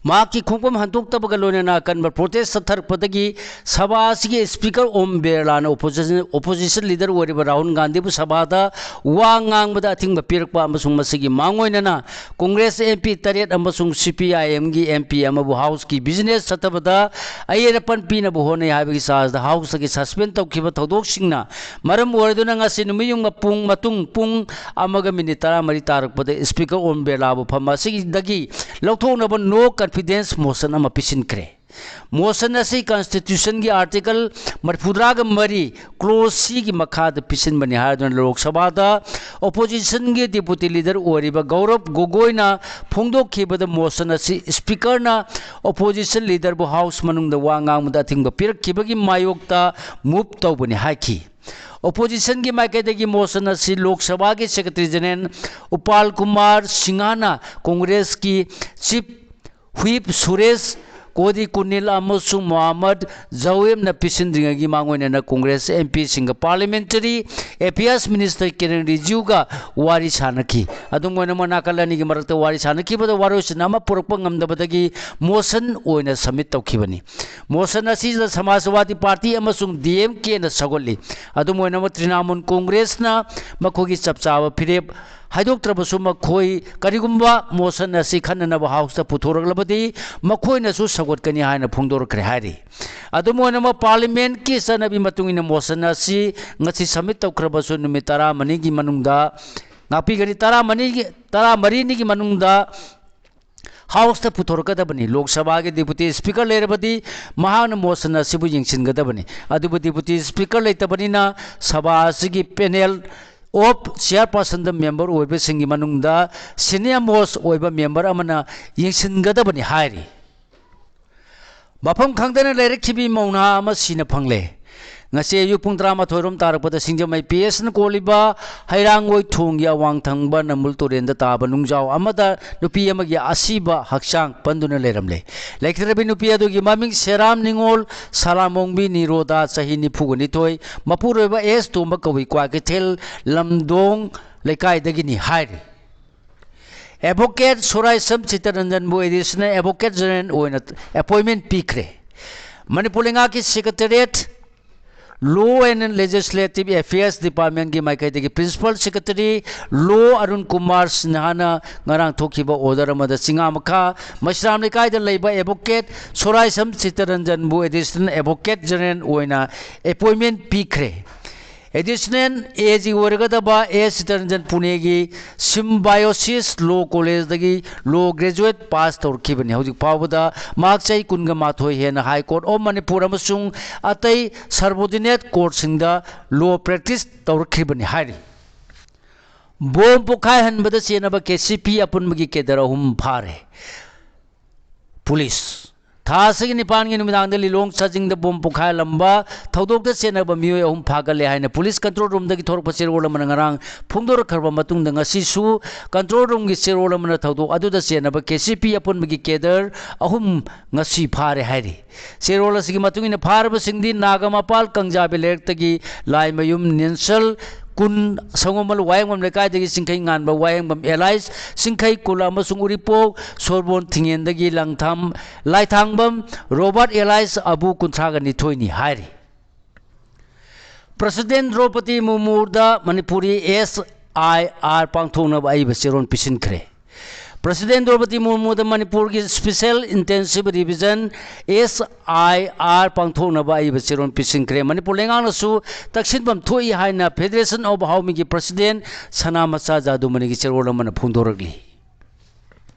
ꯃꯍꯥꯛꯀꯤ ꯈꯣꯡꯐꯝ ꯍꯟꯗꯣꯛꯇꯕꯒ ꯂꯣꯏꯅꯅ ꯑꯀꯟꯕ protest ꯆꯠꯊꯔꯛꯄꯗꯒꯤ ꯁꯚꯥ ꯑꯁꯤꯒꯤ Speaker ꯑꯣꯝ ꯕꯤꯔꯂꯥꯅ opposition, opposition leader ꯑꯣꯏꯔꯤꯕ ꯔꯥꯍꯨꯜ ꯒꯥꯟꯙꯤꯕꯨ ꯁꯚꯥꯗ ꯋꯥ ꯉꯥꯡꯕꯗ ꯑꯊꯤꯡꯕ ꯄꯤꯔꯛꯄ ꯑꯃꯁꯨꯡ ꯃꯁꯤꯒꯤ ꯃꯥꯡꯑꯣꯏꯅꯅ Congress MP ꯇꯔꯦꯠ ꯑꯃꯁꯨꯡ CPIM ꯒꯤ MP ꯑꯃꯕꯨ House ꯀꯤ business ꯆꯠꯊꯕꯗ ꯑꯌꯦꯠ ꯑꯄꯟ ꯄꯤꯅꯕ ꯍꯣꯠꯅꯩ ꯍꯥꯏꯕꯒꯤ charge ꯗ House ꯇꯒꯤ suspend ꯇꯧꯈꯤꯕ ꯊꯧꯗꯣꯛꯁꯤꯡꯅ ꯃꯔꯝ ꯑꯣꯏꯔꯗꯨꯅ ꯉꯁꯤ ꯅꯨꯃꯤꯠ ꯌꯨꯡꯕ ꯄꯨꯡ, ꯃꯇꯨꯡ ꯄꯨꯡ ꯑꯃꯒ minute ꯇꯔꯥꯃꯔꯤ ꯇꯥꯔꯛꯄꯗ Speaker ꯑꯣꯝ ꯕꯤꯔꯂꯥꯕꯨ ꯐꯝ ꯑꯁꯤꯗꯒꯤ ꯂꯧꯊꯣꯛꯅꯕ no confidence motion ꯑꯃ ꯄꯤꯁꯤꯟꯈ꯭ꯔꯦ꯫ Motion ꯑꯁꯤ Constitution ꯒꯤ article ꯃꯔꯤꯐꯨꯇꯔꯥꯒ ꯃꯔꯤ clause C ꯒꯤ ꯃꯈꯥꯗ ꯄꯤꯁꯤꯟꯕꯅꯤ ꯍꯥꯏꯗꯨꯅ Lok Sabha ꯗ opposition ꯒꯤ deputy leader ꯑꯣꯏꯔꯤꯕ ꯒꯧꯔꯕ ꯒꯣꯒꯣꯏꯅ ꯐꯣꯡꯗꯣꯛꯈꯤꯕꯗ motion ꯑꯁꯤ Speaker ꯅ opposition leader ꯕꯨ House ꯃꯅꯨꯡꯗ ꯋꯥ ꯉꯥꯡꯕꯗ ꯑꯊꯤꯡꯕ ꯄꯤꯔꯛꯈꯤꯕꯒꯤ ꯃꯥꯌꯣꯛꯇ move ꯇꯧꯕꯅꯤ ꯍꯥꯏꯈꯤ꯫ Opposition ꯒꯤ ꯃꯥꯏꯀꯩꯗꯒꯤ motion ꯑꯁꯤ Lok Sabha ꯒꯤ Secretary General ꯎꯄꯥꯜ ꯀꯨꯃꯥꯔ ꯁꯤꯡꯍꯅ Congress ꯀꯤ Chief Whip ꯁꯨꯔꯦꯁ ꯀꯣꯗꯤ ꯀꯨꯅꯤꯜ ꯑꯃꯁꯨꯡ ꯃꯣꯍꯝꯃꯗ ꯖꯋꯦꯕꯅ ꯄꯤꯁꯤꯟꯗ꯭ꯔꯤꯉꯩꯒꯤ ꯃꯥꯡꯑꯣꯏꯅꯅ Congress MP ꯁꯤꯡꯒ Parliamentary Affairs Minister ꯀꯤꯔꯟ ꯔꯤꯖꯤꯖꯨꯒ ꯋꯥꯔꯤ ꯁꯥꯟꯅꯈꯤ꯫ ꯑꯗꯨꯝ ꯑꯣꯏꯅꯃꯛ, ꯅꯥꯀꯜ ꯑꯅꯤꯒꯤ ꯃꯔꯛꯇ ꯋꯥꯔꯤ ꯁꯥꯟꯅꯈꯤꯕꯗ ꯋꯥꯔꯣꯏꯁꯤꯟ ꯑꯃ ꯄꯨꯔꯛꯄ ꯉꯝꯗꯕꯗꯒꯤ motion ꯑꯣꯏꯅ submit ꯇꯧꯈꯤꯕꯅꯤ꯫ Motion ꯑꯁꯤꯗ Samajwadi Party ꯑꯃꯁꯨꯡ DMK ꯅ ꯁꯧꯒꯠꯂꯤ꯫ ꯑꯗꯨꯝ ꯑꯣꯏꯅꯃꯛ, Trinamool Congress ꯅ ꯃꯈꯣꯏꯒꯤ ꯆꯞ ꯆꯥꯕ ꯐꯤꯔꯦꯞ ꯍꯥꯏꯗꯣꯛꯇ꯭ꯔꯕꯁꯨ, ꯃꯈꯣꯏ ꯀꯔꯤꯒꯨꯝꯕ motion ꯑꯁꯤ ꯈꯟꯅꯅꯕ House ꯇ ꯄꯨꯊꯣꯔꯛꯂꯕꯗꯤ ꯃꯈꯣꯏꯅꯁꯨ ꯁꯧꯒꯠꯀꯅꯤ ꯍꯥꯏꯅ ꯐꯣꯡꯗꯣꯔꯛꯈ꯭ꯔꯦ ꯍꯥꯏꯔꯤ꯫ ꯑꯗꯨꯝ ꯑꯣꯏꯅꯃꯛ, Parliament ꯀꯤ ꯆꯠꯅꯕꯤ ꯃꯇꯨꯡ ꯏꯟꯅ motion ꯑꯁꯤ ꯉꯁꯤ submit ꯇꯧꯈ꯭ꯔꯕꯁꯨ, ꯅꯨꯃꯤꯠ ꯇꯔꯥꯃꯔꯤꯒꯤ ꯃꯅꯨꯡꯗ, ꯉꯥꯛꯄꯤꯒꯅꯤ, ꯇꯔꯥꯃꯔꯤꯒꯤ, ꯇꯔꯥꯃꯔꯤꯅꯤꯒꯤ ꯃꯅꯨꯡꯗ ꯍꯥꯎꯁꯇ ꯄꯨꯊꯣꯔꯛꯀꯗꯕꯅꯤ꯫ ꯂꯣꯛ ꯁꯚꯥꯒꯤ ꯗꯤꯄꯨꯇꯤ ꯁ꯭ꯄꯤꯀꯔ ꯂꯩꯔꯕꯗꯤ ꯃꯍꯥꯛꯅ ꯃꯣꯁꯟ ꯑꯁꯤꯕꯨ ꯌꯦꯡꯁꯤꯟꯒꯗꯕꯅꯤ꯫ ꯑꯗꯨꯕꯨ ꯗꯤꯄꯨꯇꯤ ꯁ꯭ꯄꯤꯀꯔ ꯂꯩꯇꯕꯅꯤꯅ ꯁꯚꯥ ꯑꯁꯤꯒꯤ ꯄꯦꯅꯦꯜ ꯑꯣꯐ ꯆꯤꯌꯥꯔꯄꯥꯔꯁꯟꯗ ꯃꯦꯝꯕꯔ ꯑꯣꯏꯕꯁꯤꯡꯒꯤ ꯃꯅꯨꯡꯗ ꯁꯤꯅꯤꯌꯔ ꯃꯣꯁ ꯑꯣꯏꯕ ꯃꯦꯝꯕꯔ ꯑꯃꯅ ꯌꯦꯡꯁꯤꯟꯒꯗꯕꯅꯤ ꯍꯥꯏꯔꯤ꯫ ꯃꯐꯝ ꯈꯪꯗꯅ ꯂꯩꯔꯛꯈꯤꯕꯤ ꯃꯧ ꯅꯍꯥ ꯑꯃ ꯁꯤꯅ ꯐꯪꯂꯦ꯫ ꯉꯁꯤ ꯑꯌꯨꯛ ꯄꯨꯡ ꯇꯔꯥꯃꯥꯊꯣꯏ ꯔꯣꯝ ꯇꯥꯔꯛꯄꯗ ꯁꯤꯡꯖꯃꯩ ꯄꯤ ꯑꯦꯁꯅ ꯀꯣꯜꯂꯤꯕ ꯍꯩꯔꯥꯡꯒꯣꯏ ꯊꯣꯡꯒꯤ ꯑꯋꯥꯡ ꯊꯪꯕ ꯅꯝꯕꯨꯜ ꯇꯨꯔꯦꯟꯗ ꯇꯥꯕ ꯅꯨꯡꯖꯥꯎ ꯑꯃꯗ ꯅꯨꯄꯤ ꯑꯃꯒꯤ ꯑꯁꯤꯕ ꯍꯛꯆꯥꯡ ꯄꯟꯗꯨꯅ ꯂꯩꯔꯝꯂꯦ꯫ ꯂꯩꯈꯤꯗ꯭ꯔꯕꯤ ꯅꯨꯄꯤ ꯑꯗꯨꯒꯤ ꯃꯃꯤꯡ ꯁꯦꯔꯥꯝ ꯅꯤꯉꯣꯜ, ꯁꯂꯥꯃꯣꯡꯕꯤ ꯅꯤꯔꯣꯗꯥ, ꯆꯍꯤ ꯅꯤꯐꯨꯒ ꯅꯤꯊꯣꯏ, ꯃꯄꯨꯔꯣꯏꯕ ꯑꯦꯁ ꯇꯣꯝꯕ ꯀꯧꯏ, ꯀ꯭ꯋꯥꯀꯩꯊꯦꯜ ꯂꯝꯗꯣꯡ ꯂꯩꯀꯥꯏꯗꯒꯤꯅꯤ ꯍꯥꯏꯔꯤ꯫ ꯑꯦꯗꯚꯣꯀꯦꯠ ꯁꯣꯔꯥꯏꯁꯝ ꯆꯤꯠꯇꯔꯟꯖꯟꯕꯨ ꯑꯦꯗꯤꯁꯅꯦꯜ ꯑꯦꯗꯚꯣꯀꯦꯠ ꯖꯦꯅꯔꯦꯜ ꯑꯣꯏꯅ ꯑꯦꯄꯣꯏꯟꯃꯦꯟ ꯄꯤꯈ꯭ꯔꯦ꯫ ꯃꯅꯤꯄꯨꯔ ꯂꯩꯉꯥꯛꯀꯤ secretariat, law and legislative affairs ꯗꯤꯄꯥꯔꯠꯃꯦꯟꯒꯤ ꯃꯥꯏꯀꯩꯗꯒꯤ principal secretary, law Arun Kumar ꯁꯤꯟꯍꯥꯅ ꯉꯔꯥꯡ ꯊꯣꯛꯈꯤꯕ ꯑꯣꯔꯗꯔ ꯑꯃꯗ ꯆꯤꯉꯥꯃꯈꯥ ꯃꯩꯁ꯭ꯔꯥꯝ ꯂꯩꯀꯥꯏꯗ ꯂꯩꯕ ꯑꯦꯗꯚꯣꯀꯦꯠ ꯁꯣꯔꯥꯏꯁꯝ ꯆꯤꯠꯇꯔꯟꯖꯟꯕꯨ ꯑꯦꯗꯤꯁꯅꯦꯜ ꯑꯦꯗꯚꯣꯀꯦꯠ ꯖꯦꯅꯔꯦꯜ ꯑꯣꯏꯅ ꯑꯦꯄꯣꯏꯟꯃꯦꯟ ꯄꯤꯈ꯭ꯔꯦ꯫ ꯑꯦꯗꯤꯁꯅꯦꯜ ꯑꯦ ꯖꯤ ꯑꯣꯏꯔꯒꯗꯕ ꯑꯦꯁ ꯆꯤꯠꯇꯔꯟꯖꯟ ꯄꯨꯅꯦꯒꯤ ꯁꯤꯝꯕꯥꯏꯑꯣꯁꯤꯁ ꯂꯣ ꯀꯣꯂꯦꯖꯇꯒꯤ ꯂꯣ ꯒ꯭ꯔꯦꯖꯨꯑꯦꯠ ꯄꯥꯁ ꯇꯧꯔꯛꯈꯤꯕꯅꯤ꯫ ꯍꯧꯖꯤꯛ ꯐꯥꯎꯕꯗ ꯃꯍꯥꯛ ꯆꯍꯤ ꯀꯨꯟꯒ ꯃꯥꯊꯣꯏ ꯍꯦꯟꯅ ꯍꯥꯏ ꯀꯣꯔꯠ ꯑꯣꯐ ꯃꯅꯤꯄꯨꯔ ꯑꯃꯁꯨꯡ ꯑꯇꯩ ꯁꯕꯑꯣꯔꯗꯤꯅꯦꯠ ꯀꯣꯔꯠꯁꯤꯡꯗ ꯂꯣ ꯄ꯭ꯔꯦꯛꯇꯤꯁ ꯇꯧꯔꯛꯈꯤꯕꯅꯤ ꯍꯥꯏꯔꯤ꯫ ꯕꯣꯝ ꯄꯣꯈꯥꯏꯍꯟꯕꯗ ꯆꯦꯟꯅꯕ ꯀꯦ ꯁꯤ ꯄꯤ ꯑꯄꯨꯟꯕꯒꯤ ꯀꯦꯗꯔ ꯑꯍꯨꯝ ꯐꯥꯔꯦ꯫ ꯄꯨꯂꯤꯁ꯫ ꯊꯥ ꯑꯁꯤꯒꯤ ꯅꯤꯄꯥꯟꯒꯤ ꯅꯨꯃꯤꯗꯥꯡꯗ ꯂꯤꯂꯣꯡ ꯁꯥꯖꯤꯡꯗ ꯕꯣꯝ ꯄꯣꯈꯥꯏꯍꯜꯂꯝꯕ ꯊꯧꯗꯣꯛꯇ ꯆꯦꯟꯅꯕ ꯃꯤꯑꯣꯏ ꯑꯍꯨꯝ ꯐꯥꯒꯠꯂꯦ ꯍꯥꯏꯅ ꯄꯨꯂꯤꯁ ꯀꯟꯇ꯭ꯔꯣꯜ ꯔꯨꯝꯗꯒꯤ ꯊꯣꯔꯛꯄ ꯆꯦꯔꯣꯜ ꯑꯃꯅ ꯉꯔꯥꯡ ꯐꯣꯡꯗꯣꯔꯛꯈ꯭ꯔꯕ ꯃꯇꯨꯡꯗ, ꯉꯁꯤꯁꯨ ꯀꯟꯇ꯭ꯔꯣꯜ ꯔꯨꯝꯒꯤ ꯆꯦꯔꯣꯜ ꯑꯃꯅ ꯊꯧꯗꯣꯛ ꯑꯗꯨꯗ ꯆꯦꯟꯅꯕ ꯀꯦ ꯁꯤ ꯄꯤ ꯑꯄꯨꯟꯕꯒꯤ ꯀꯦꯗꯔ ꯑꯍꯨꯝ ꯉꯁꯤ ꯐꯥꯔꯦ ꯍꯥꯏꯔꯤ꯫ ꯆꯦꯔꯣꯜ ꯑꯁꯤꯒꯤ ꯃꯇꯨꯡ ꯏꯟꯅ, ꯐꯥꯔꯕꯁꯤꯡꯗꯤ ꯅꯥꯒꯥꯃꯄꯥꯜ ꯀꯪꯖꯥꯕꯤ ꯂꯩꯔꯛꯇꯒꯤ ꯂꯥꯏꯃꯌꯨꯝ ꯅꯦꯟꯁꯜ, ꯀꯨꯟ, ꯁꯪꯒꯣꯝꯃꯜ ꯋꯥꯍꯦꯡꯕꯝ ꯂꯩꯀꯥꯏꯗꯒꯤ ꯆꯤꯡꯈꯩ ꯉꯥꯟꯕ ꯋꯥꯍꯦꯡꯕꯝ ꯑꯦꯂꯥꯏꯁ ꯆꯤꯡꯈꯩ, ꯀꯨꯟ ꯑꯃꯁꯨꯡ ꯎꯔꯤꯄꯣꯛ ꯁꯣꯔꯕꯣꯟ ꯊꯤꯡꯉꯦꯟꯗꯒꯤ ꯂꯪꯊꯥꯝ, ꯂꯥꯏꯊꯥꯡꯕꯝ ꯔꯣꯕꯥꯔꯠ ꯑꯦꯂꯥꯏꯁ ꯑꯕꯨ, ꯀꯨꯟꯊ꯭ꯔꯥꯒ ꯅꯤꯊꯣꯏꯅꯤ ꯍꯥꯏꯔꯤ꯫ ꯄ꯭ꯔꯁꯤꯗꯦꯟ ꯗ꯭ꯔꯧꯄꯗꯤ ꯃꯨꯔꯃꯨꯗ ꯃꯅꯤꯄꯨꯔꯤ ꯑꯦꯁ ꯑꯥꯏ ꯑꯥꯔ ꯄꯥꯡꯊꯣꯛꯅꯕ ꯑꯏꯕ ꯆꯦꯔꯣꯜ ꯄꯤꯁꯤꯟꯈ꯭ꯔꯦ꯫ ꯄ꯭ꯔꯁꯤꯗꯦꯟ ꯗ꯭ꯔꯧꯄꯗꯤ ꯃꯨꯔꯃꯨꯗ ꯃꯅꯤꯄꯨꯔꯒꯤ ꯁ꯭ꯄꯦꯁꯦꯜ ꯏꯟꯇꯦꯟꯁꯤꯚ ꯔꯤꯚꯤꯖꯟ, ꯑꯦꯁ ꯑꯥꯏ ꯑꯥꯔ, ꯄꯥꯡꯊꯣꯛꯅꯕ ꯑꯏꯕ ꯆꯦꯔꯣꯜ ꯄꯤꯁꯤꯟꯈ꯭ꯔꯦ꯫ ꯃꯅꯤꯄꯨꯔ ꯂꯩꯉꯥꯛꯅꯁꯨ ꯇꯛꯁꯤꯟꯐꯝ ꯊꯣꯛꯏ ꯍꯥꯏꯅ ꯐꯦꯗꯔꯦꯁꯟ ꯑꯣꯐ ꯍꯥꯎꯃꯤꯒꯤ ꯄ꯭ꯔꯁꯤꯗꯦꯟ ꯁꯅꯥꯃꯆꯥ ꯖꯥꯗꯨꯃꯅꯤꯒꯤ ꯆꯦꯔꯣꯜ ꯑꯃꯅ ꯐꯣꯡꯗꯣꯔꯛꯂꯤ꯫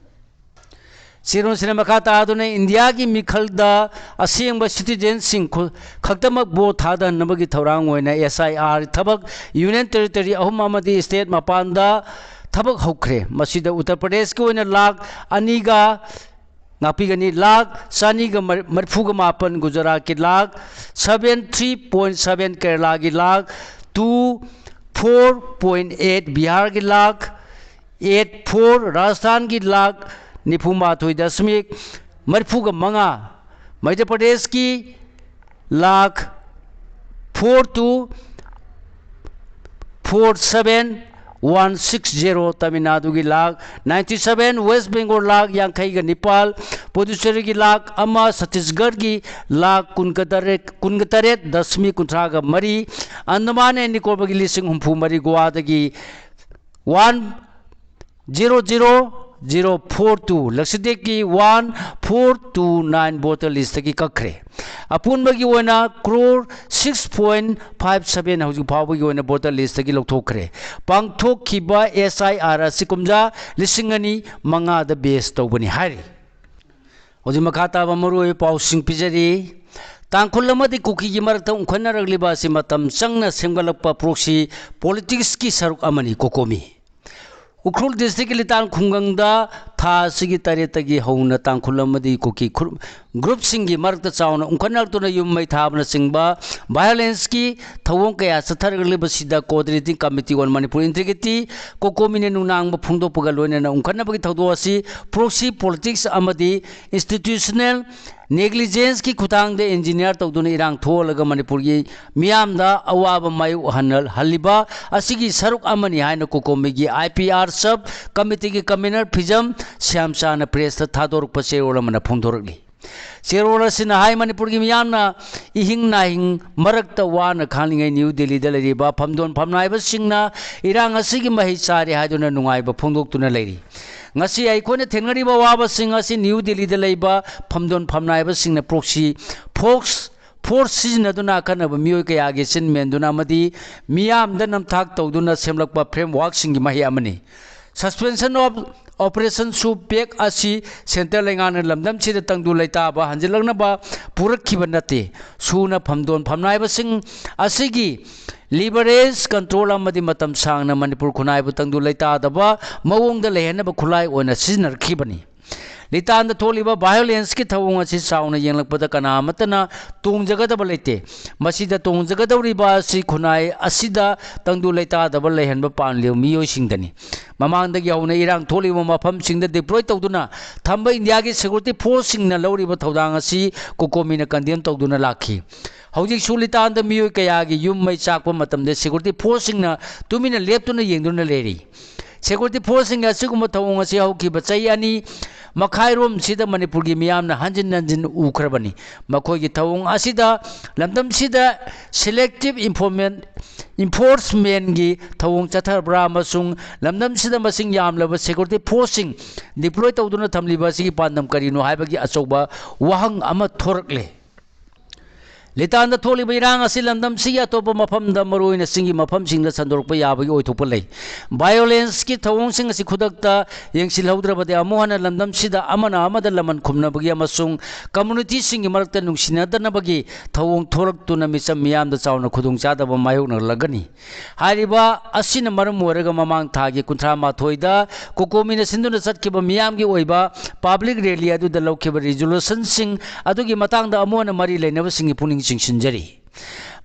ꯆꯦꯔꯣꯜꯁꯤꯅ ꯃꯈꯥ ꯇꯥꯗꯨꯅ ꯏꯟꯗꯤꯌꯥꯒꯤ ꯃꯤꯈꯜꯗ ꯑꯁꯦꯡꯕ ꯁꯤꯇꯤꯖꯦꯟꯁꯤꯡ ꯈꯨ-, ꯈꯛꯇꯃꯛ ꯚꯣꯠ ꯊꯥꯗꯅꯕꯒꯤ ꯊꯧꯔꯥꯡ ꯑꯣꯏꯅ ꯑꯦꯁ ꯑꯥꯏ ꯑꯥꯔ ꯊꯕꯛ ꯌꯨꯅꯤꯌꯟ ꯇꯦꯔꯤꯇꯣꯔꯤ ꯑꯍꯨꯝ ꯑꯃꯗꯤ ꯁ꯭ꯇꯦꯠ ꯃꯄꯥꯟꯗ ꯊꯕꯛ ꯍꯧꯈ꯭ꯔꯦ꯫ ꯃꯁꯤꯗ ꯎꯠꯇꯔ ꯄ꯭ꯔꯗꯦꯁꯀꯤ ꯑꯣꯏꯅ ꯂꯥꯈ ꯑꯅꯤꯒ ꯉꯥꯛꯄꯤꯒꯅꯤ, ꯂꯥꯈ ꯆꯅꯤꯒ ꯃꯔ-, ꯃꯔꯤꯐꯨꯒ ꯃꯥꯄꯟ, ꯒꯨꯖꯔꯥꯠꯀꯤ lakh seven three point seven, ꯀꯦꯔꯂꯥꯒꯤ lakh two four point eight, ꯕꯤꯍꯥꯔꯒꯤ ꯂꯥꯈ eight four, ꯔꯥꯖꯁꯊꯥꯟꯒꯤ ꯂꯥꯈ ꯅꯤꯐꯨ ꯃꯥꯊꯣꯏ ꯗꯁꯃꯤꯛ ꯃꯔꯤꯐꯨꯒ ꯃꯉꯥ, ꯃꯙ꯭ꯌ ꯄ꯭ꯔꯗꯦꯁꯀꯤ lakh four two four seven one six zero, Tamil ꯅꯥꯗꯨꯒꯤ lakh ninety seven, west Bengal lakh ꯌꯥꯡꯈꯩꯒ ꯅꯤꯄꯥꯜ, ꯄꯨꯗꯨꯆꯦꯔꯤꯒꯤ ꯂꯥꯈ ꯑꯃ, ꯁꯠꯇꯤꯁꯒꯔꯒꯤ ꯂꯥꯈ ꯀꯨꯟꯒ ꯇꯔꯦꯠ, ꯀꯨꯟꯒ ꯇꯔꯦꯠ ꯗꯁꯃꯤꯛ ꯀꯨꯟꯊ꯭ꯔꯥꯒ ꯃꯔꯤ, ꯑꯟꯗꯃꯥꯟ ꯑꯦꯟ ꯅꯤꯀꯣꯕꯔꯒꯤ ꯂꯤꯁꯤꯡ ꯍꯨꯝꯐꯨ ꯃꯔꯤ, ꯒꯣꯋꯥꯗꯒꯤ one zero zero zero four two, ꯂꯛꯁꯗꯤꯞꯀꯤ one four two nine voter ꯂꯤꯁꯇꯒꯤ ꯀꯛꯈ꯭ꯔꯦ꯫ ꯑꯄꯨꯟꯕꯒꯤ ꯑꯣꯏꯅ crore six point five seven ꯍꯧꯖꯤꯛ ꯐꯥꯎꯕꯒꯤ ꯑꯣꯏꯅ ꯚꯣꯇꯔ ꯂꯤꯁꯇꯒꯤ ꯂꯧꯊꯣꯛꯈ꯭ꯔꯦ꯫ ꯄꯥꯡꯊꯣꯛꯈꯤꯕ ꯑꯦꯁ ꯑꯥꯏ ꯑꯥꯔ ꯑꯁꯤ ꯀꯨꯝꯖꯥ ꯂꯤꯁꯤꯡ ꯑꯅꯤ ꯃꯉꯥꯗ ꯕꯦꯁ ꯇꯧꯕꯅꯤ ꯍꯥꯏꯔꯤ꯫ ꯍꯧꯖꯤꯛ ꯃꯈꯥ ꯇꯥꯕ ꯃꯔꯨꯑꯣꯏꯕ ꯄꯥꯎꯁꯤꯡ ꯄꯤꯖꯔꯤ꯫ ꯇꯥꯡꯈꯨꯜ ꯑꯃꯗꯤ ꯀꯨꯀꯤꯒꯤ ꯃꯔꯛꯇ ꯎꯪꯈꯠꯅꯔꯛꯂꯤꯕ ꯑꯁꯤ ꯃꯇꯝ ꯆꯪꯅ ꯁꯦꯝꯒꯠꯂꯛꯄ ꯄ꯭ꯔꯣꯛꯁꯤ ꯄꯣꯂꯤꯇꯤꯛꯁꯀꯤ ꯁꯔꯨꯛ ꯑꯃꯅꯤ꯫ ꯀꯣꯀꯣꯃꯤ꯫ ꯎꯈ꯭ꯔꯨꯜ ꯗꯤꯁꯇ꯭ꯔꯤꯛꯀꯤ ꯂꯤꯇꯥꯟ ꯈꯨꯡꯒꯪꯗ ꯊꯥ ꯑꯁꯤꯒꯤ ꯇꯔꯦꯠꯇꯒꯤ ꯍꯧꯅ ꯇꯥꯡꯈꯨꯜ ꯑꯃꯗꯤ ꯀꯨꯀꯤ ꯈꯨꯔ-, ꯒ꯭ꯔꯨꯞꯁꯤꯡꯒꯤ ꯃꯔꯛꯇ ꯆꯥꯎꯅ ꯎꯪꯈꯠꯅꯔꯛꯇꯨꯅ ꯌꯨꯝ ꯃꯩ ꯊꯥꯕꯅꯆꯤꯡꯕ ꯚꯥꯏꯑꯣꯂꯦꯟꯁꯀꯤ ꯊꯧꯑꯣꯡ ꯀꯌꯥ ꯆꯠꯊꯔꯛꯂꯤꯕꯁꯤꯗ Coordinating Committee on Manipur Integrity, ꯀꯣꯀꯣꯃꯤꯅ ꯅꯨꯡꯅꯥꯡꯕ ꯐꯣꯡꯗꯣꯛꯄꯒ ꯂꯣꯏꯅꯅ ꯎꯪꯈꯠꯅꯕꯒꯤ ꯊꯧꯗꯣꯛ ꯑꯁꯤ ꯄ꯭ꯔꯣꯛꯁꯤ ꯄꯣꯂꯤꯇꯤꯛꯁ ꯑꯃꯗꯤ ꯏꯟꯁꯇꯤꯇ꯭ꯌꯨꯁꯅꯦꯜ ꯅꯦꯒ꯭ꯂꯤꯖꯦꯟꯁꯀꯤ ꯈꯨꯠꯊꯥꯡꯗ ꯏꯟꯖꯤꯅꯤꯌꯥꯔ ꯇꯧꯗꯨꯅ ꯏꯔꯥꯡ ꯊꯣꯛꯍꯜꯂꯒ ꯃꯅꯤꯄꯨꯔꯒꯤ ꯃꯤꯌꯥꯝꯗ ꯑꯋꯥꯕ ꯃꯥꯌꯣꯛꯍꯟꯍꯜꯂꯤꯕ ꯑꯁꯤꯒꯤ ꯁꯔꯨꯛ ꯑꯃꯅꯤ ꯍꯥꯏꯅ ꯀꯣꯀꯣꯃꯤꯒꯤ ꯑꯥꯏ ꯄꯤ ꯑꯥꯔ ꯁꯕ ꯀꯃꯤꯇꯤꯒꯤ ꯀꯟꯚꯤꯅꯔ ꯐꯤꯖꯝ ꯁ꯭ꯌꯥꯝꯆꯥꯅ ꯄ꯭ꯔꯦꯁꯇ ꯊꯥꯗꯣꯔꯛꯄ ꯆꯦꯔꯣꯜ ꯑꯃꯅ ꯐꯣꯡꯗꯣꯔꯛꯂꯤ꯫ ꯆꯦꯔꯣꯜ ꯑꯁꯤꯅ ꯍꯥꯏ, ꯃꯅꯤꯄꯨꯔꯒꯤ ꯃꯤꯌꯥꯝꯅ ꯏꯍꯤꯡ ꯅꯥꯍꯤꯡ ꯃꯔꯛꯇ ꯋꯥꯅ ꯈꯥꯡꯂꯤꯉꯩ ꯅ꯭ꯌꯨ ꯗꯤꯜꯂꯤꯗ ꯂꯩꯔꯤꯕ ꯐꯝꯗꯣꯟ ꯐꯝꯅꯥꯏꯕꯁꯤꯡꯅ ꯏꯔꯥꯡ ꯑꯁꯤꯒꯤ ꯃꯍꯩ ꯆꯥꯔꯦ ꯍꯥꯏꯗꯨꯅ ꯅꯨꯡꯉꯥꯏꯕ ꯐꯣꯡꯗꯣꯛꯇꯨꯅ ꯂꯩꯔꯤ꯫ ꯉꯁꯤ ꯑꯩꯈꯣꯏꯅ ꯊꯦꯡꯅꯔꯤꯕ ꯑꯋꯥꯕꯁꯤꯡ ꯑꯁꯤ ꯅ꯭ꯌꯨ ꯗꯤꯜꯂꯤꯗ ꯂꯩꯕ ꯐꯝꯗꯣꯟ ꯐꯝꯅꯥꯏꯕꯁꯤꯡꯅ ꯄ꯭ꯔꯣꯛꯁꯤ ꯐꯣꯛꯁ ꯐꯣꯔꯁ ꯁꯤꯖꯤꯟꯅꯗꯨꯅ ꯑꯈꯟꯅꯕ ꯃꯤꯑꯣꯏ ꯀꯌꯥꯒꯤ ꯆꯤꯟ ꯃꯦꯟꯗꯨꯅ ꯑꯃꯗꯤ ꯃꯤꯌꯥꯝꯗ ꯅꯝꯊꯥꯛ ꯇꯧꯗꯨꯅ ꯁꯦꯝꯂꯛꯄ ꯐ꯭ꯔꯦꯝꯋꯥꯔꯛꯁꯤꯡꯒꯤ ꯃꯍꯩ ꯑꯃꯅꯤ꯫ Suspension of ꯑꯣꯄꯔꯦꯁꯟ ꯁꯨ ꯄꯦꯛ ꯑꯁꯤ ꯁꯦꯟꯇꯔ ꯂꯩꯉꯥꯛꯅ ꯂꯝꯗꯝꯁꯤꯗ ꯇꯪꯗꯨ ꯂꯩꯇꯥꯕ ꯍꯟꯖꯤꯜꯂꯛꯅꯕ ꯄꯨꯔꯛꯈꯤꯕ ꯅꯠꯇꯦ꯫ ꯁꯨꯅ ꯐꯝꯗꯣꯟ ꯐꯝꯅꯥꯏꯕꯁꯤꯡ ꯑꯁꯤꯒꯤ ꯂꯤꯚꯔꯦꯖ ꯀꯟꯇ꯭ꯔꯣꯜ ꯑꯃꯗꯤ ꯃꯇꯝ ꯁꯥꯡꯅ ꯃꯅꯤꯄꯨꯔ ꯈꯨꯟꯅꯥꯏꯕꯨ ꯇꯪꯗꯨ ꯂꯩꯇꯥꯗꯕ ꯃꯑꯣꯡꯗ ꯂꯩꯍꯟꯅꯕ ꯈꯨꯠꯂꯥꯏ ꯑꯣꯏꯅ ꯁꯤꯖꯤꯟꯅꯔꯛꯈꯤꯕꯅꯤ꯫ ꯂꯤꯇꯥꯟꯗ ꯊꯣꯛꯂꯤꯕ ꯚꯥꯏꯑꯣꯂꯦꯟꯁꯀꯤ ꯊꯧꯑꯣꯡ ꯑꯁꯤ ꯆꯥꯎꯅ ꯌꯦꯡꯂꯛꯄꯗ ꯀꯅꯥ ꯑꯃꯠꯇꯅ ꯇꯣꯡꯖꯒꯗꯕ ꯂꯩꯇꯦ꯫ ꯃꯁꯤꯗ ꯇꯣꯡꯖꯒꯗꯧꯔꯤꯕ ꯑꯁꯤ ꯈꯨꯟꯅꯥꯏ ꯑꯁꯤꯗ ꯇꯪꯗꯨ ꯂꯩꯇꯥꯗꯕ ꯂꯩꯍꯟꯕ ꯄꯥꯝꯂꯤꯕ ꯃꯤꯑꯣꯏꯁꯤꯡꯗꯅꯤ꯫ ꯃꯃꯥꯡꯗꯒꯤ ꯍꯧꯅ ꯏꯔꯥꯡ ꯊꯣꯛꯂꯤꯕ ꯃꯐꯝꯁꯤꯡꯗ ꯗꯤꯄ꯭ꯂꯣꯏ ꯇꯧꯗꯨꯅ ꯊꯝꯕ ꯏꯟꯗꯤꯌꯥꯒꯤ ꯁꯦꯀ꯭ꯌꯨꯔꯤꯇꯤ ꯐꯣꯔꯁꯁꯤꯡꯅ ꯂꯧꯔꯤꯕ ꯊꯧꯗꯥꯡ ꯑꯁꯤ ꯀꯣꯀꯣꯃꯤꯅ ꯀꯟꯗꯦꯝ ꯇꯧꯗꯨꯅ ꯂꯥꯛꯈꯤ꯫ ꯍꯧꯖꯤꯛꯁꯨ ꯂꯤꯇꯥꯟꯗ ꯃꯤꯑꯣꯏ ꯀꯌꯥꯒꯤ ꯌꯨꯝ ꯃꯩ ꯆꯥꯛꯄ ꯃꯇꯝꯗ ꯁꯦꯀ꯭ꯌꯨꯔꯤꯇꯤ ꯐꯣꯔꯁꯁꯤꯡꯅ ꯇꯨꯃꯤꯟꯅ ꯂꯦꯞꯇꯨꯅ ꯌꯦꯡꯗꯨꯅ ꯂꯩꯔꯤ꯫ ꯁꯦꯀ꯭ꯌꯨꯔꯤꯇꯤ ꯐꯣꯔꯁꯁꯤꯡꯒꯤ ꯑꯁꯤꯒꯨꯝꯕ ꯊꯧꯑꯣꯡ ꯑꯁꯤ ꯍꯧꯈꯤꯕ ꯆꯍꯤ ꯑꯅꯤ ꯃꯈꯥꯏꯔꯣꯝꯁꯤꯗ ꯃꯅꯤꯄꯨꯔꯒꯤ ꯃꯤꯌꯥꯝꯅ ꯍꯟꯖꯤꯟ ꯍꯟꯖꯤꯟ ꯎꯈ꯭ꯔꯕꯅꯤ꯫ ꯃꯈꯣꯏꯒꯤ ꯊꯧꯑꯣꯡ ꯑꯁꯤꯗ ꯂꯝꯗꯝꯁꯤꯗ ꯁꯦꯂꯦꯛꯇꯤꯞ ꯏꯟꯐꯣꯔꯃꯦꯟ ꯏꯟꯐꯣꯔꯁꯃꯦꯟꯒꯤ ꯊꯧꯑꯣꯡ ꯆꯠꯊꯕ꯭ꯔꯥ ꯑꯃꯁꯨꯡ ꯂꯝꯗꯝꯁꯤꯗ ꯃꯁꯤꯡ ꯌꯥꯝꯂꯕ ꯁꯦꯀ꯭ꯌꯨꯔꯤꯇꯤ ꯐꯣꯔꯁꯁꯤꯡ ꯗꯤꯄ꯭ꯂꯣꯏ ꯇꯧꯗꯨꯅ ꯊꯝꯂꯤꯕ ꯑꯁꯤꯒꯤ ꯄꯥꯟꯗꯝ ꯀꯔꯤꯅꯣ ꯍꯥꯏꯕꯒꯤ ꯑꯆꯧꯕ ꯋꯥꯍꯪ ꯑꯃ ꯊꯣꯔꯛꯂꯦ꯫ ꯂꯤꯇꯥꯟꯗ ꯊꯣꯛꯂꯤꯕ ꯏꯔꯥꯡ ꯑꯁꯤ ꯂꯝꯗꯝꯁꯤꯒꯤ ꯑꯇꯣꯞꯄ ꯃꯐꯝꯗ, ꯃꯔꯨꯑꯣꯏꯅ ꯆꯤꯡꯒꯤ ꯃꯐꯝꯁꯤꯡꯗ ꯁꯟꯗꯣꯔꯛꯄ ꯌꯥꯕꯒꯤ ꯑꯣꯏꯊꯣꯛꯄ ꯂꯩ꯫ ꯚꯥꯏꯑꯣꯂꯦꯟꯁꯀꯤ ꯊꯧꯑꯣꯡꯁꯤꯡ ꯑꯁꯤ ꯈꯨꯗꯛꯇ ꯌꯦꯡꯁꯤꯜꯍꯧꯗ꯭ꯔꯕꯗꯤ ꯑꯃꯨꯛ ꯍꯟꯅ ꯂꯝꯗꯝꯁꯤꯗ ꯑꯃꯅ ꯑꯃꯗ ꯂꯃꯟ ꯈꯨꯝꯅꯕꯒꯤ ꯑꯃꯁꯨꯡ ꯀꯝꯃ꯭ꯌꯨꯅꯤꯇꯤꯁꯤꯡꯒꯤ ꯃꯔꯛꯇ ꯅꯨꯡꯁꯤꯅꯗꯅꯕꯒꯤ ꯊꯧꯑꯣꯡ ꯊꯣꯔꯛꯇꯨꯅ ꯃꯤꯆꯝ ꯃꯤꯌꯥꯝꯗ ꯆꯥꯎꯅ ꯈꯨꯗꯣꯡꯆꯥꯗꯕ ꯃꯥꯌꯣꯛꯅꯔꯛꯂꯒꯅꯤ꯫ ꯍꯥꯏꯔꯤꯕ ꯑꯁꯤꯅ ꯃꯔꯝ ꯑꯣꯏꯔꯒ ꯃꯃꯥꯡ ꯊꯥꯒꯤ ꯀꯨꯟꯊ꯭ꯔꯥ ꯃꯥꯊꯣꯏꯗ ꯀꯣꯀꯣꯃꯤꯅ ꯁꯤꯟꯗꯨꯅ ꯆꯠꯈꯤꯕ ꯃꯤꯌꯥꯝꯒꯤ ꯑꯣꯏꯕ ꯄꯕ꯭ꯂꯤꯛ ꯔꯦꯂꯤ ꯑꯗꯨꯗ ꯂꯧꯈꯤꯕ ꯔꯤꯖꯣꯂꯨꯁꯟꯁꯤꯡ ꯑꯗꯨꯒꯤ ꯃꯇꯥꯡꯗ ꯑꯃꯨꯛ ꯍꯟꯅ ꯃꯔꯤ ꯂꯩꯅꯕꯁꯤꯡꯒꯤ ꯄꯨꯛꯅꯤꯡ ꯆꯤꯡꯁꯤꯟꯖꯔꯤ꯫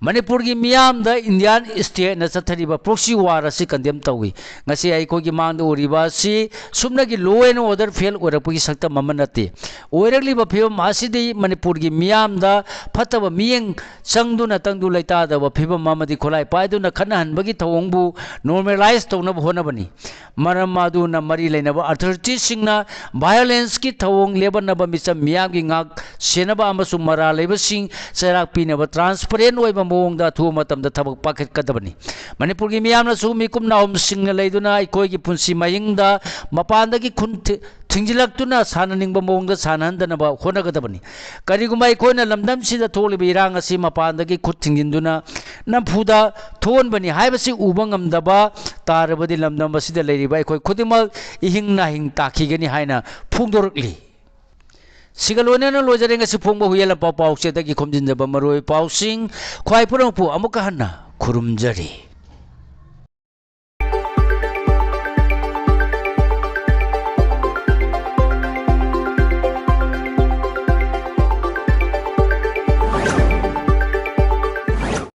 ꯃꯅꯤꯄꯨꯔꯒꯤ ꯃꯤꯌꯥꯝꯗ ꯏꯟꯗꯤꯌꯥꯟ ꯁ꯭ꯇꯦꯠꯅ ꯆꯠꯊꯔꯤꯕ ꯄ꯭ꯔꯣꯛꯁꯤ ꯋꯥꯔ ꯑꯁꯤ ꯀꯟꯗꯦꯝ ꯇꯧꯏ꯫ ꯉꯁꯤ ꯑꯩꯈꯣꯏꯒꯤ ꯃꯥꯡꯗ ꯎꯔꯤꯕ ꯑꯁꯤ ꯁꯨꯞꯅꯒꯤ ꯂꯣ ꯑꯦꯟ ꯑꯣꯔꯗꯔ ꯐꯦꯜ ꯑꯣꯏꯔꯛꯄꯒꯤ ꯁꯛꯇꯝ ꯑꯃ ꯅꯠꯇꯦ꯫ ꯑꯣꯏꯔꯛꯂꯤꯕ ꯐꯤꯕꯝ ꯑꯁꯤꯗꯤ ꯃꯅꯤꯄꯨꯔꯒꯤ ꯃꯤꯌꯥꯝꯗ ꯐꯠꯇꯕ ꯃꯤꯠꯌꯦꯡ ꯆꯪꯗꯨꯅ ꯇꯪꯗꯨ ꯂꯩꯇꯥꯗꯕ ꯐꯤꯕꯝ ꯑꯃꯗꯤ ꯈꯨꯠꯂꯥꯏ ꯄꯥꯏꯗꯨꯅ ꯈꯠꯅꯍꯟꯕꯒꯤ ꯊꯧꯑꯣꯡꯕꯨ ꯅꯣꯔꯃꯦꯂꯥꯏꯖ ꯇꯧꯅꯕ ꯍꯣꯠꯅꯕꯅꯤ꯫ ꯃꯔꯝ ꯑꯗꯨꯅ ꯃꯔꯤ ꯂꯩꯅꯕ ꯑꯊꯣꯔꯤꯇꯤꯁꯤꯡꯅ ꯚꯥꯏꯑꯣꯂꯦꯟꯁꯀꯤ ꯊꯧꯑꯣꯡ ꯂꯦꯞꯍꯟꯅꯕ, ꯃꯤꯆꯝ ꯃꯤꯌꯥꯝꯒꯤ ꯉꯥꯛ ꯁꯦꯟꯅꯕ ꯑꯃꯁꯨꯡ ꯃꯔꯥꯜ ꯂꯩꯕꯁꯤꯡ ꯆꯩꯔꯥꯛ ꯄꯤꯅꯕ ꯇ꯭ꯔꯥꯟꯁꯄꯔꯦꯟ ꯑꯣꯏꯕ ꯃꯑꯣꯡꯗ ꯑꯊꯨꯕ ꯃꯇꯝꯗ ꯊꯕꯛ ꯄꯥꯏꯈꯠꯀꯗꯕꯅꯤ꯫ ꯃꯅꯤꯄꯨꯔꯒꯤ ꯃꯤꯌꯥꯝꯅꯁꯨ ꯃꯤꯀꯨꯞ ꯅꯥꯍꯨꯝꯁꯤꯡꯅ ꯂꯩꯗꯨꯅ ꯑꯩꯈꯣꯏꯒꯤ ꯄꯨꯟꯁꯤ ꯃꯍꯤꯡꯗ ꯃꯄꯥꯟꯗꯒꯤ ꯈꯨꯠ ꯊꯤ-, ꯊꯤꯡꯖꯤꯜꯂꯛꯇꯨꯅ ꯁꯥꯟꯅꯅꯤꯡꯕ ꯃꯑꯣꯡꯗ ꯁꯥꯟꯅꯍꯟꯗꯅꯕ ꯍꯣꯠꯅꯒꯗꯕꯅꯤ꯫ ꯀꯔꯤꯒꯨꯝꯕ ꯑꯩꯈꯣꯏꯅ ꯂꯝꯗꯝꯁꯤꯗ ꯊꯣꯛꯂꯤꯕ ꯏꯔꯥꯡ ꯑꯁꯤ ꯃꯄꯥꯟꯗꯒꯤ ꯈꯨꯠ ꯊꯤꯡꯖꯤꯟꯗꯨꯅ ꯅꯝꯐꯨꯗ ꯊꯣꯛꯍꯟꯕꯅꯤ ꯍꯥꯏꯕꯁꯤ ꯎꯕ ꯉꯝꯗꯕ ꯇꯥꯔꯕꯗꯤ ꯂꯝꯗꯝ ꯑꯁꯤꯗ ꯂꯩꯔꯤꯕ ꯑꯩꯈꯣꯏ ꯈꯨꯗꯤꯡꯃꯛ ꯏꯍꯤꯡ ꯅꯥꯍꯤꯡ ꯇꯥꯈꯤꯒꯅꯤ ꯍꯥꯏꯅ ꯐꯣꯡꯗꯣꯔꯛꯂꯤ꯫ ꯁꯤꯒ ꯂꯣꯏꯅꯅ ꯂꯣꯏꯖꯔꯦ ꯉꯁꯤ ꯐꯣꯡꯕ ꯍꯨꯏꯌꯦꯟ ꯂꯥꯟꯄꯥꯎ ꯄꯥꯎꯆꯦꯗꯒꯤ ꯈꯣꯝꯖꯤꯟꯖꯕ ꯃꯔꯨꯑꯣꯏꯕ ꯄꯥꯎꯁꯤꯡ꯫ ꯈ꯭ꯋꯥꯏ ꯄꯨꯔꯛꯄꯨ ꯑꯃꯨꯛꯀ ꯍꯟꯅ ꯈꯨꯔꯨꯝꯖꯔꯤ꯫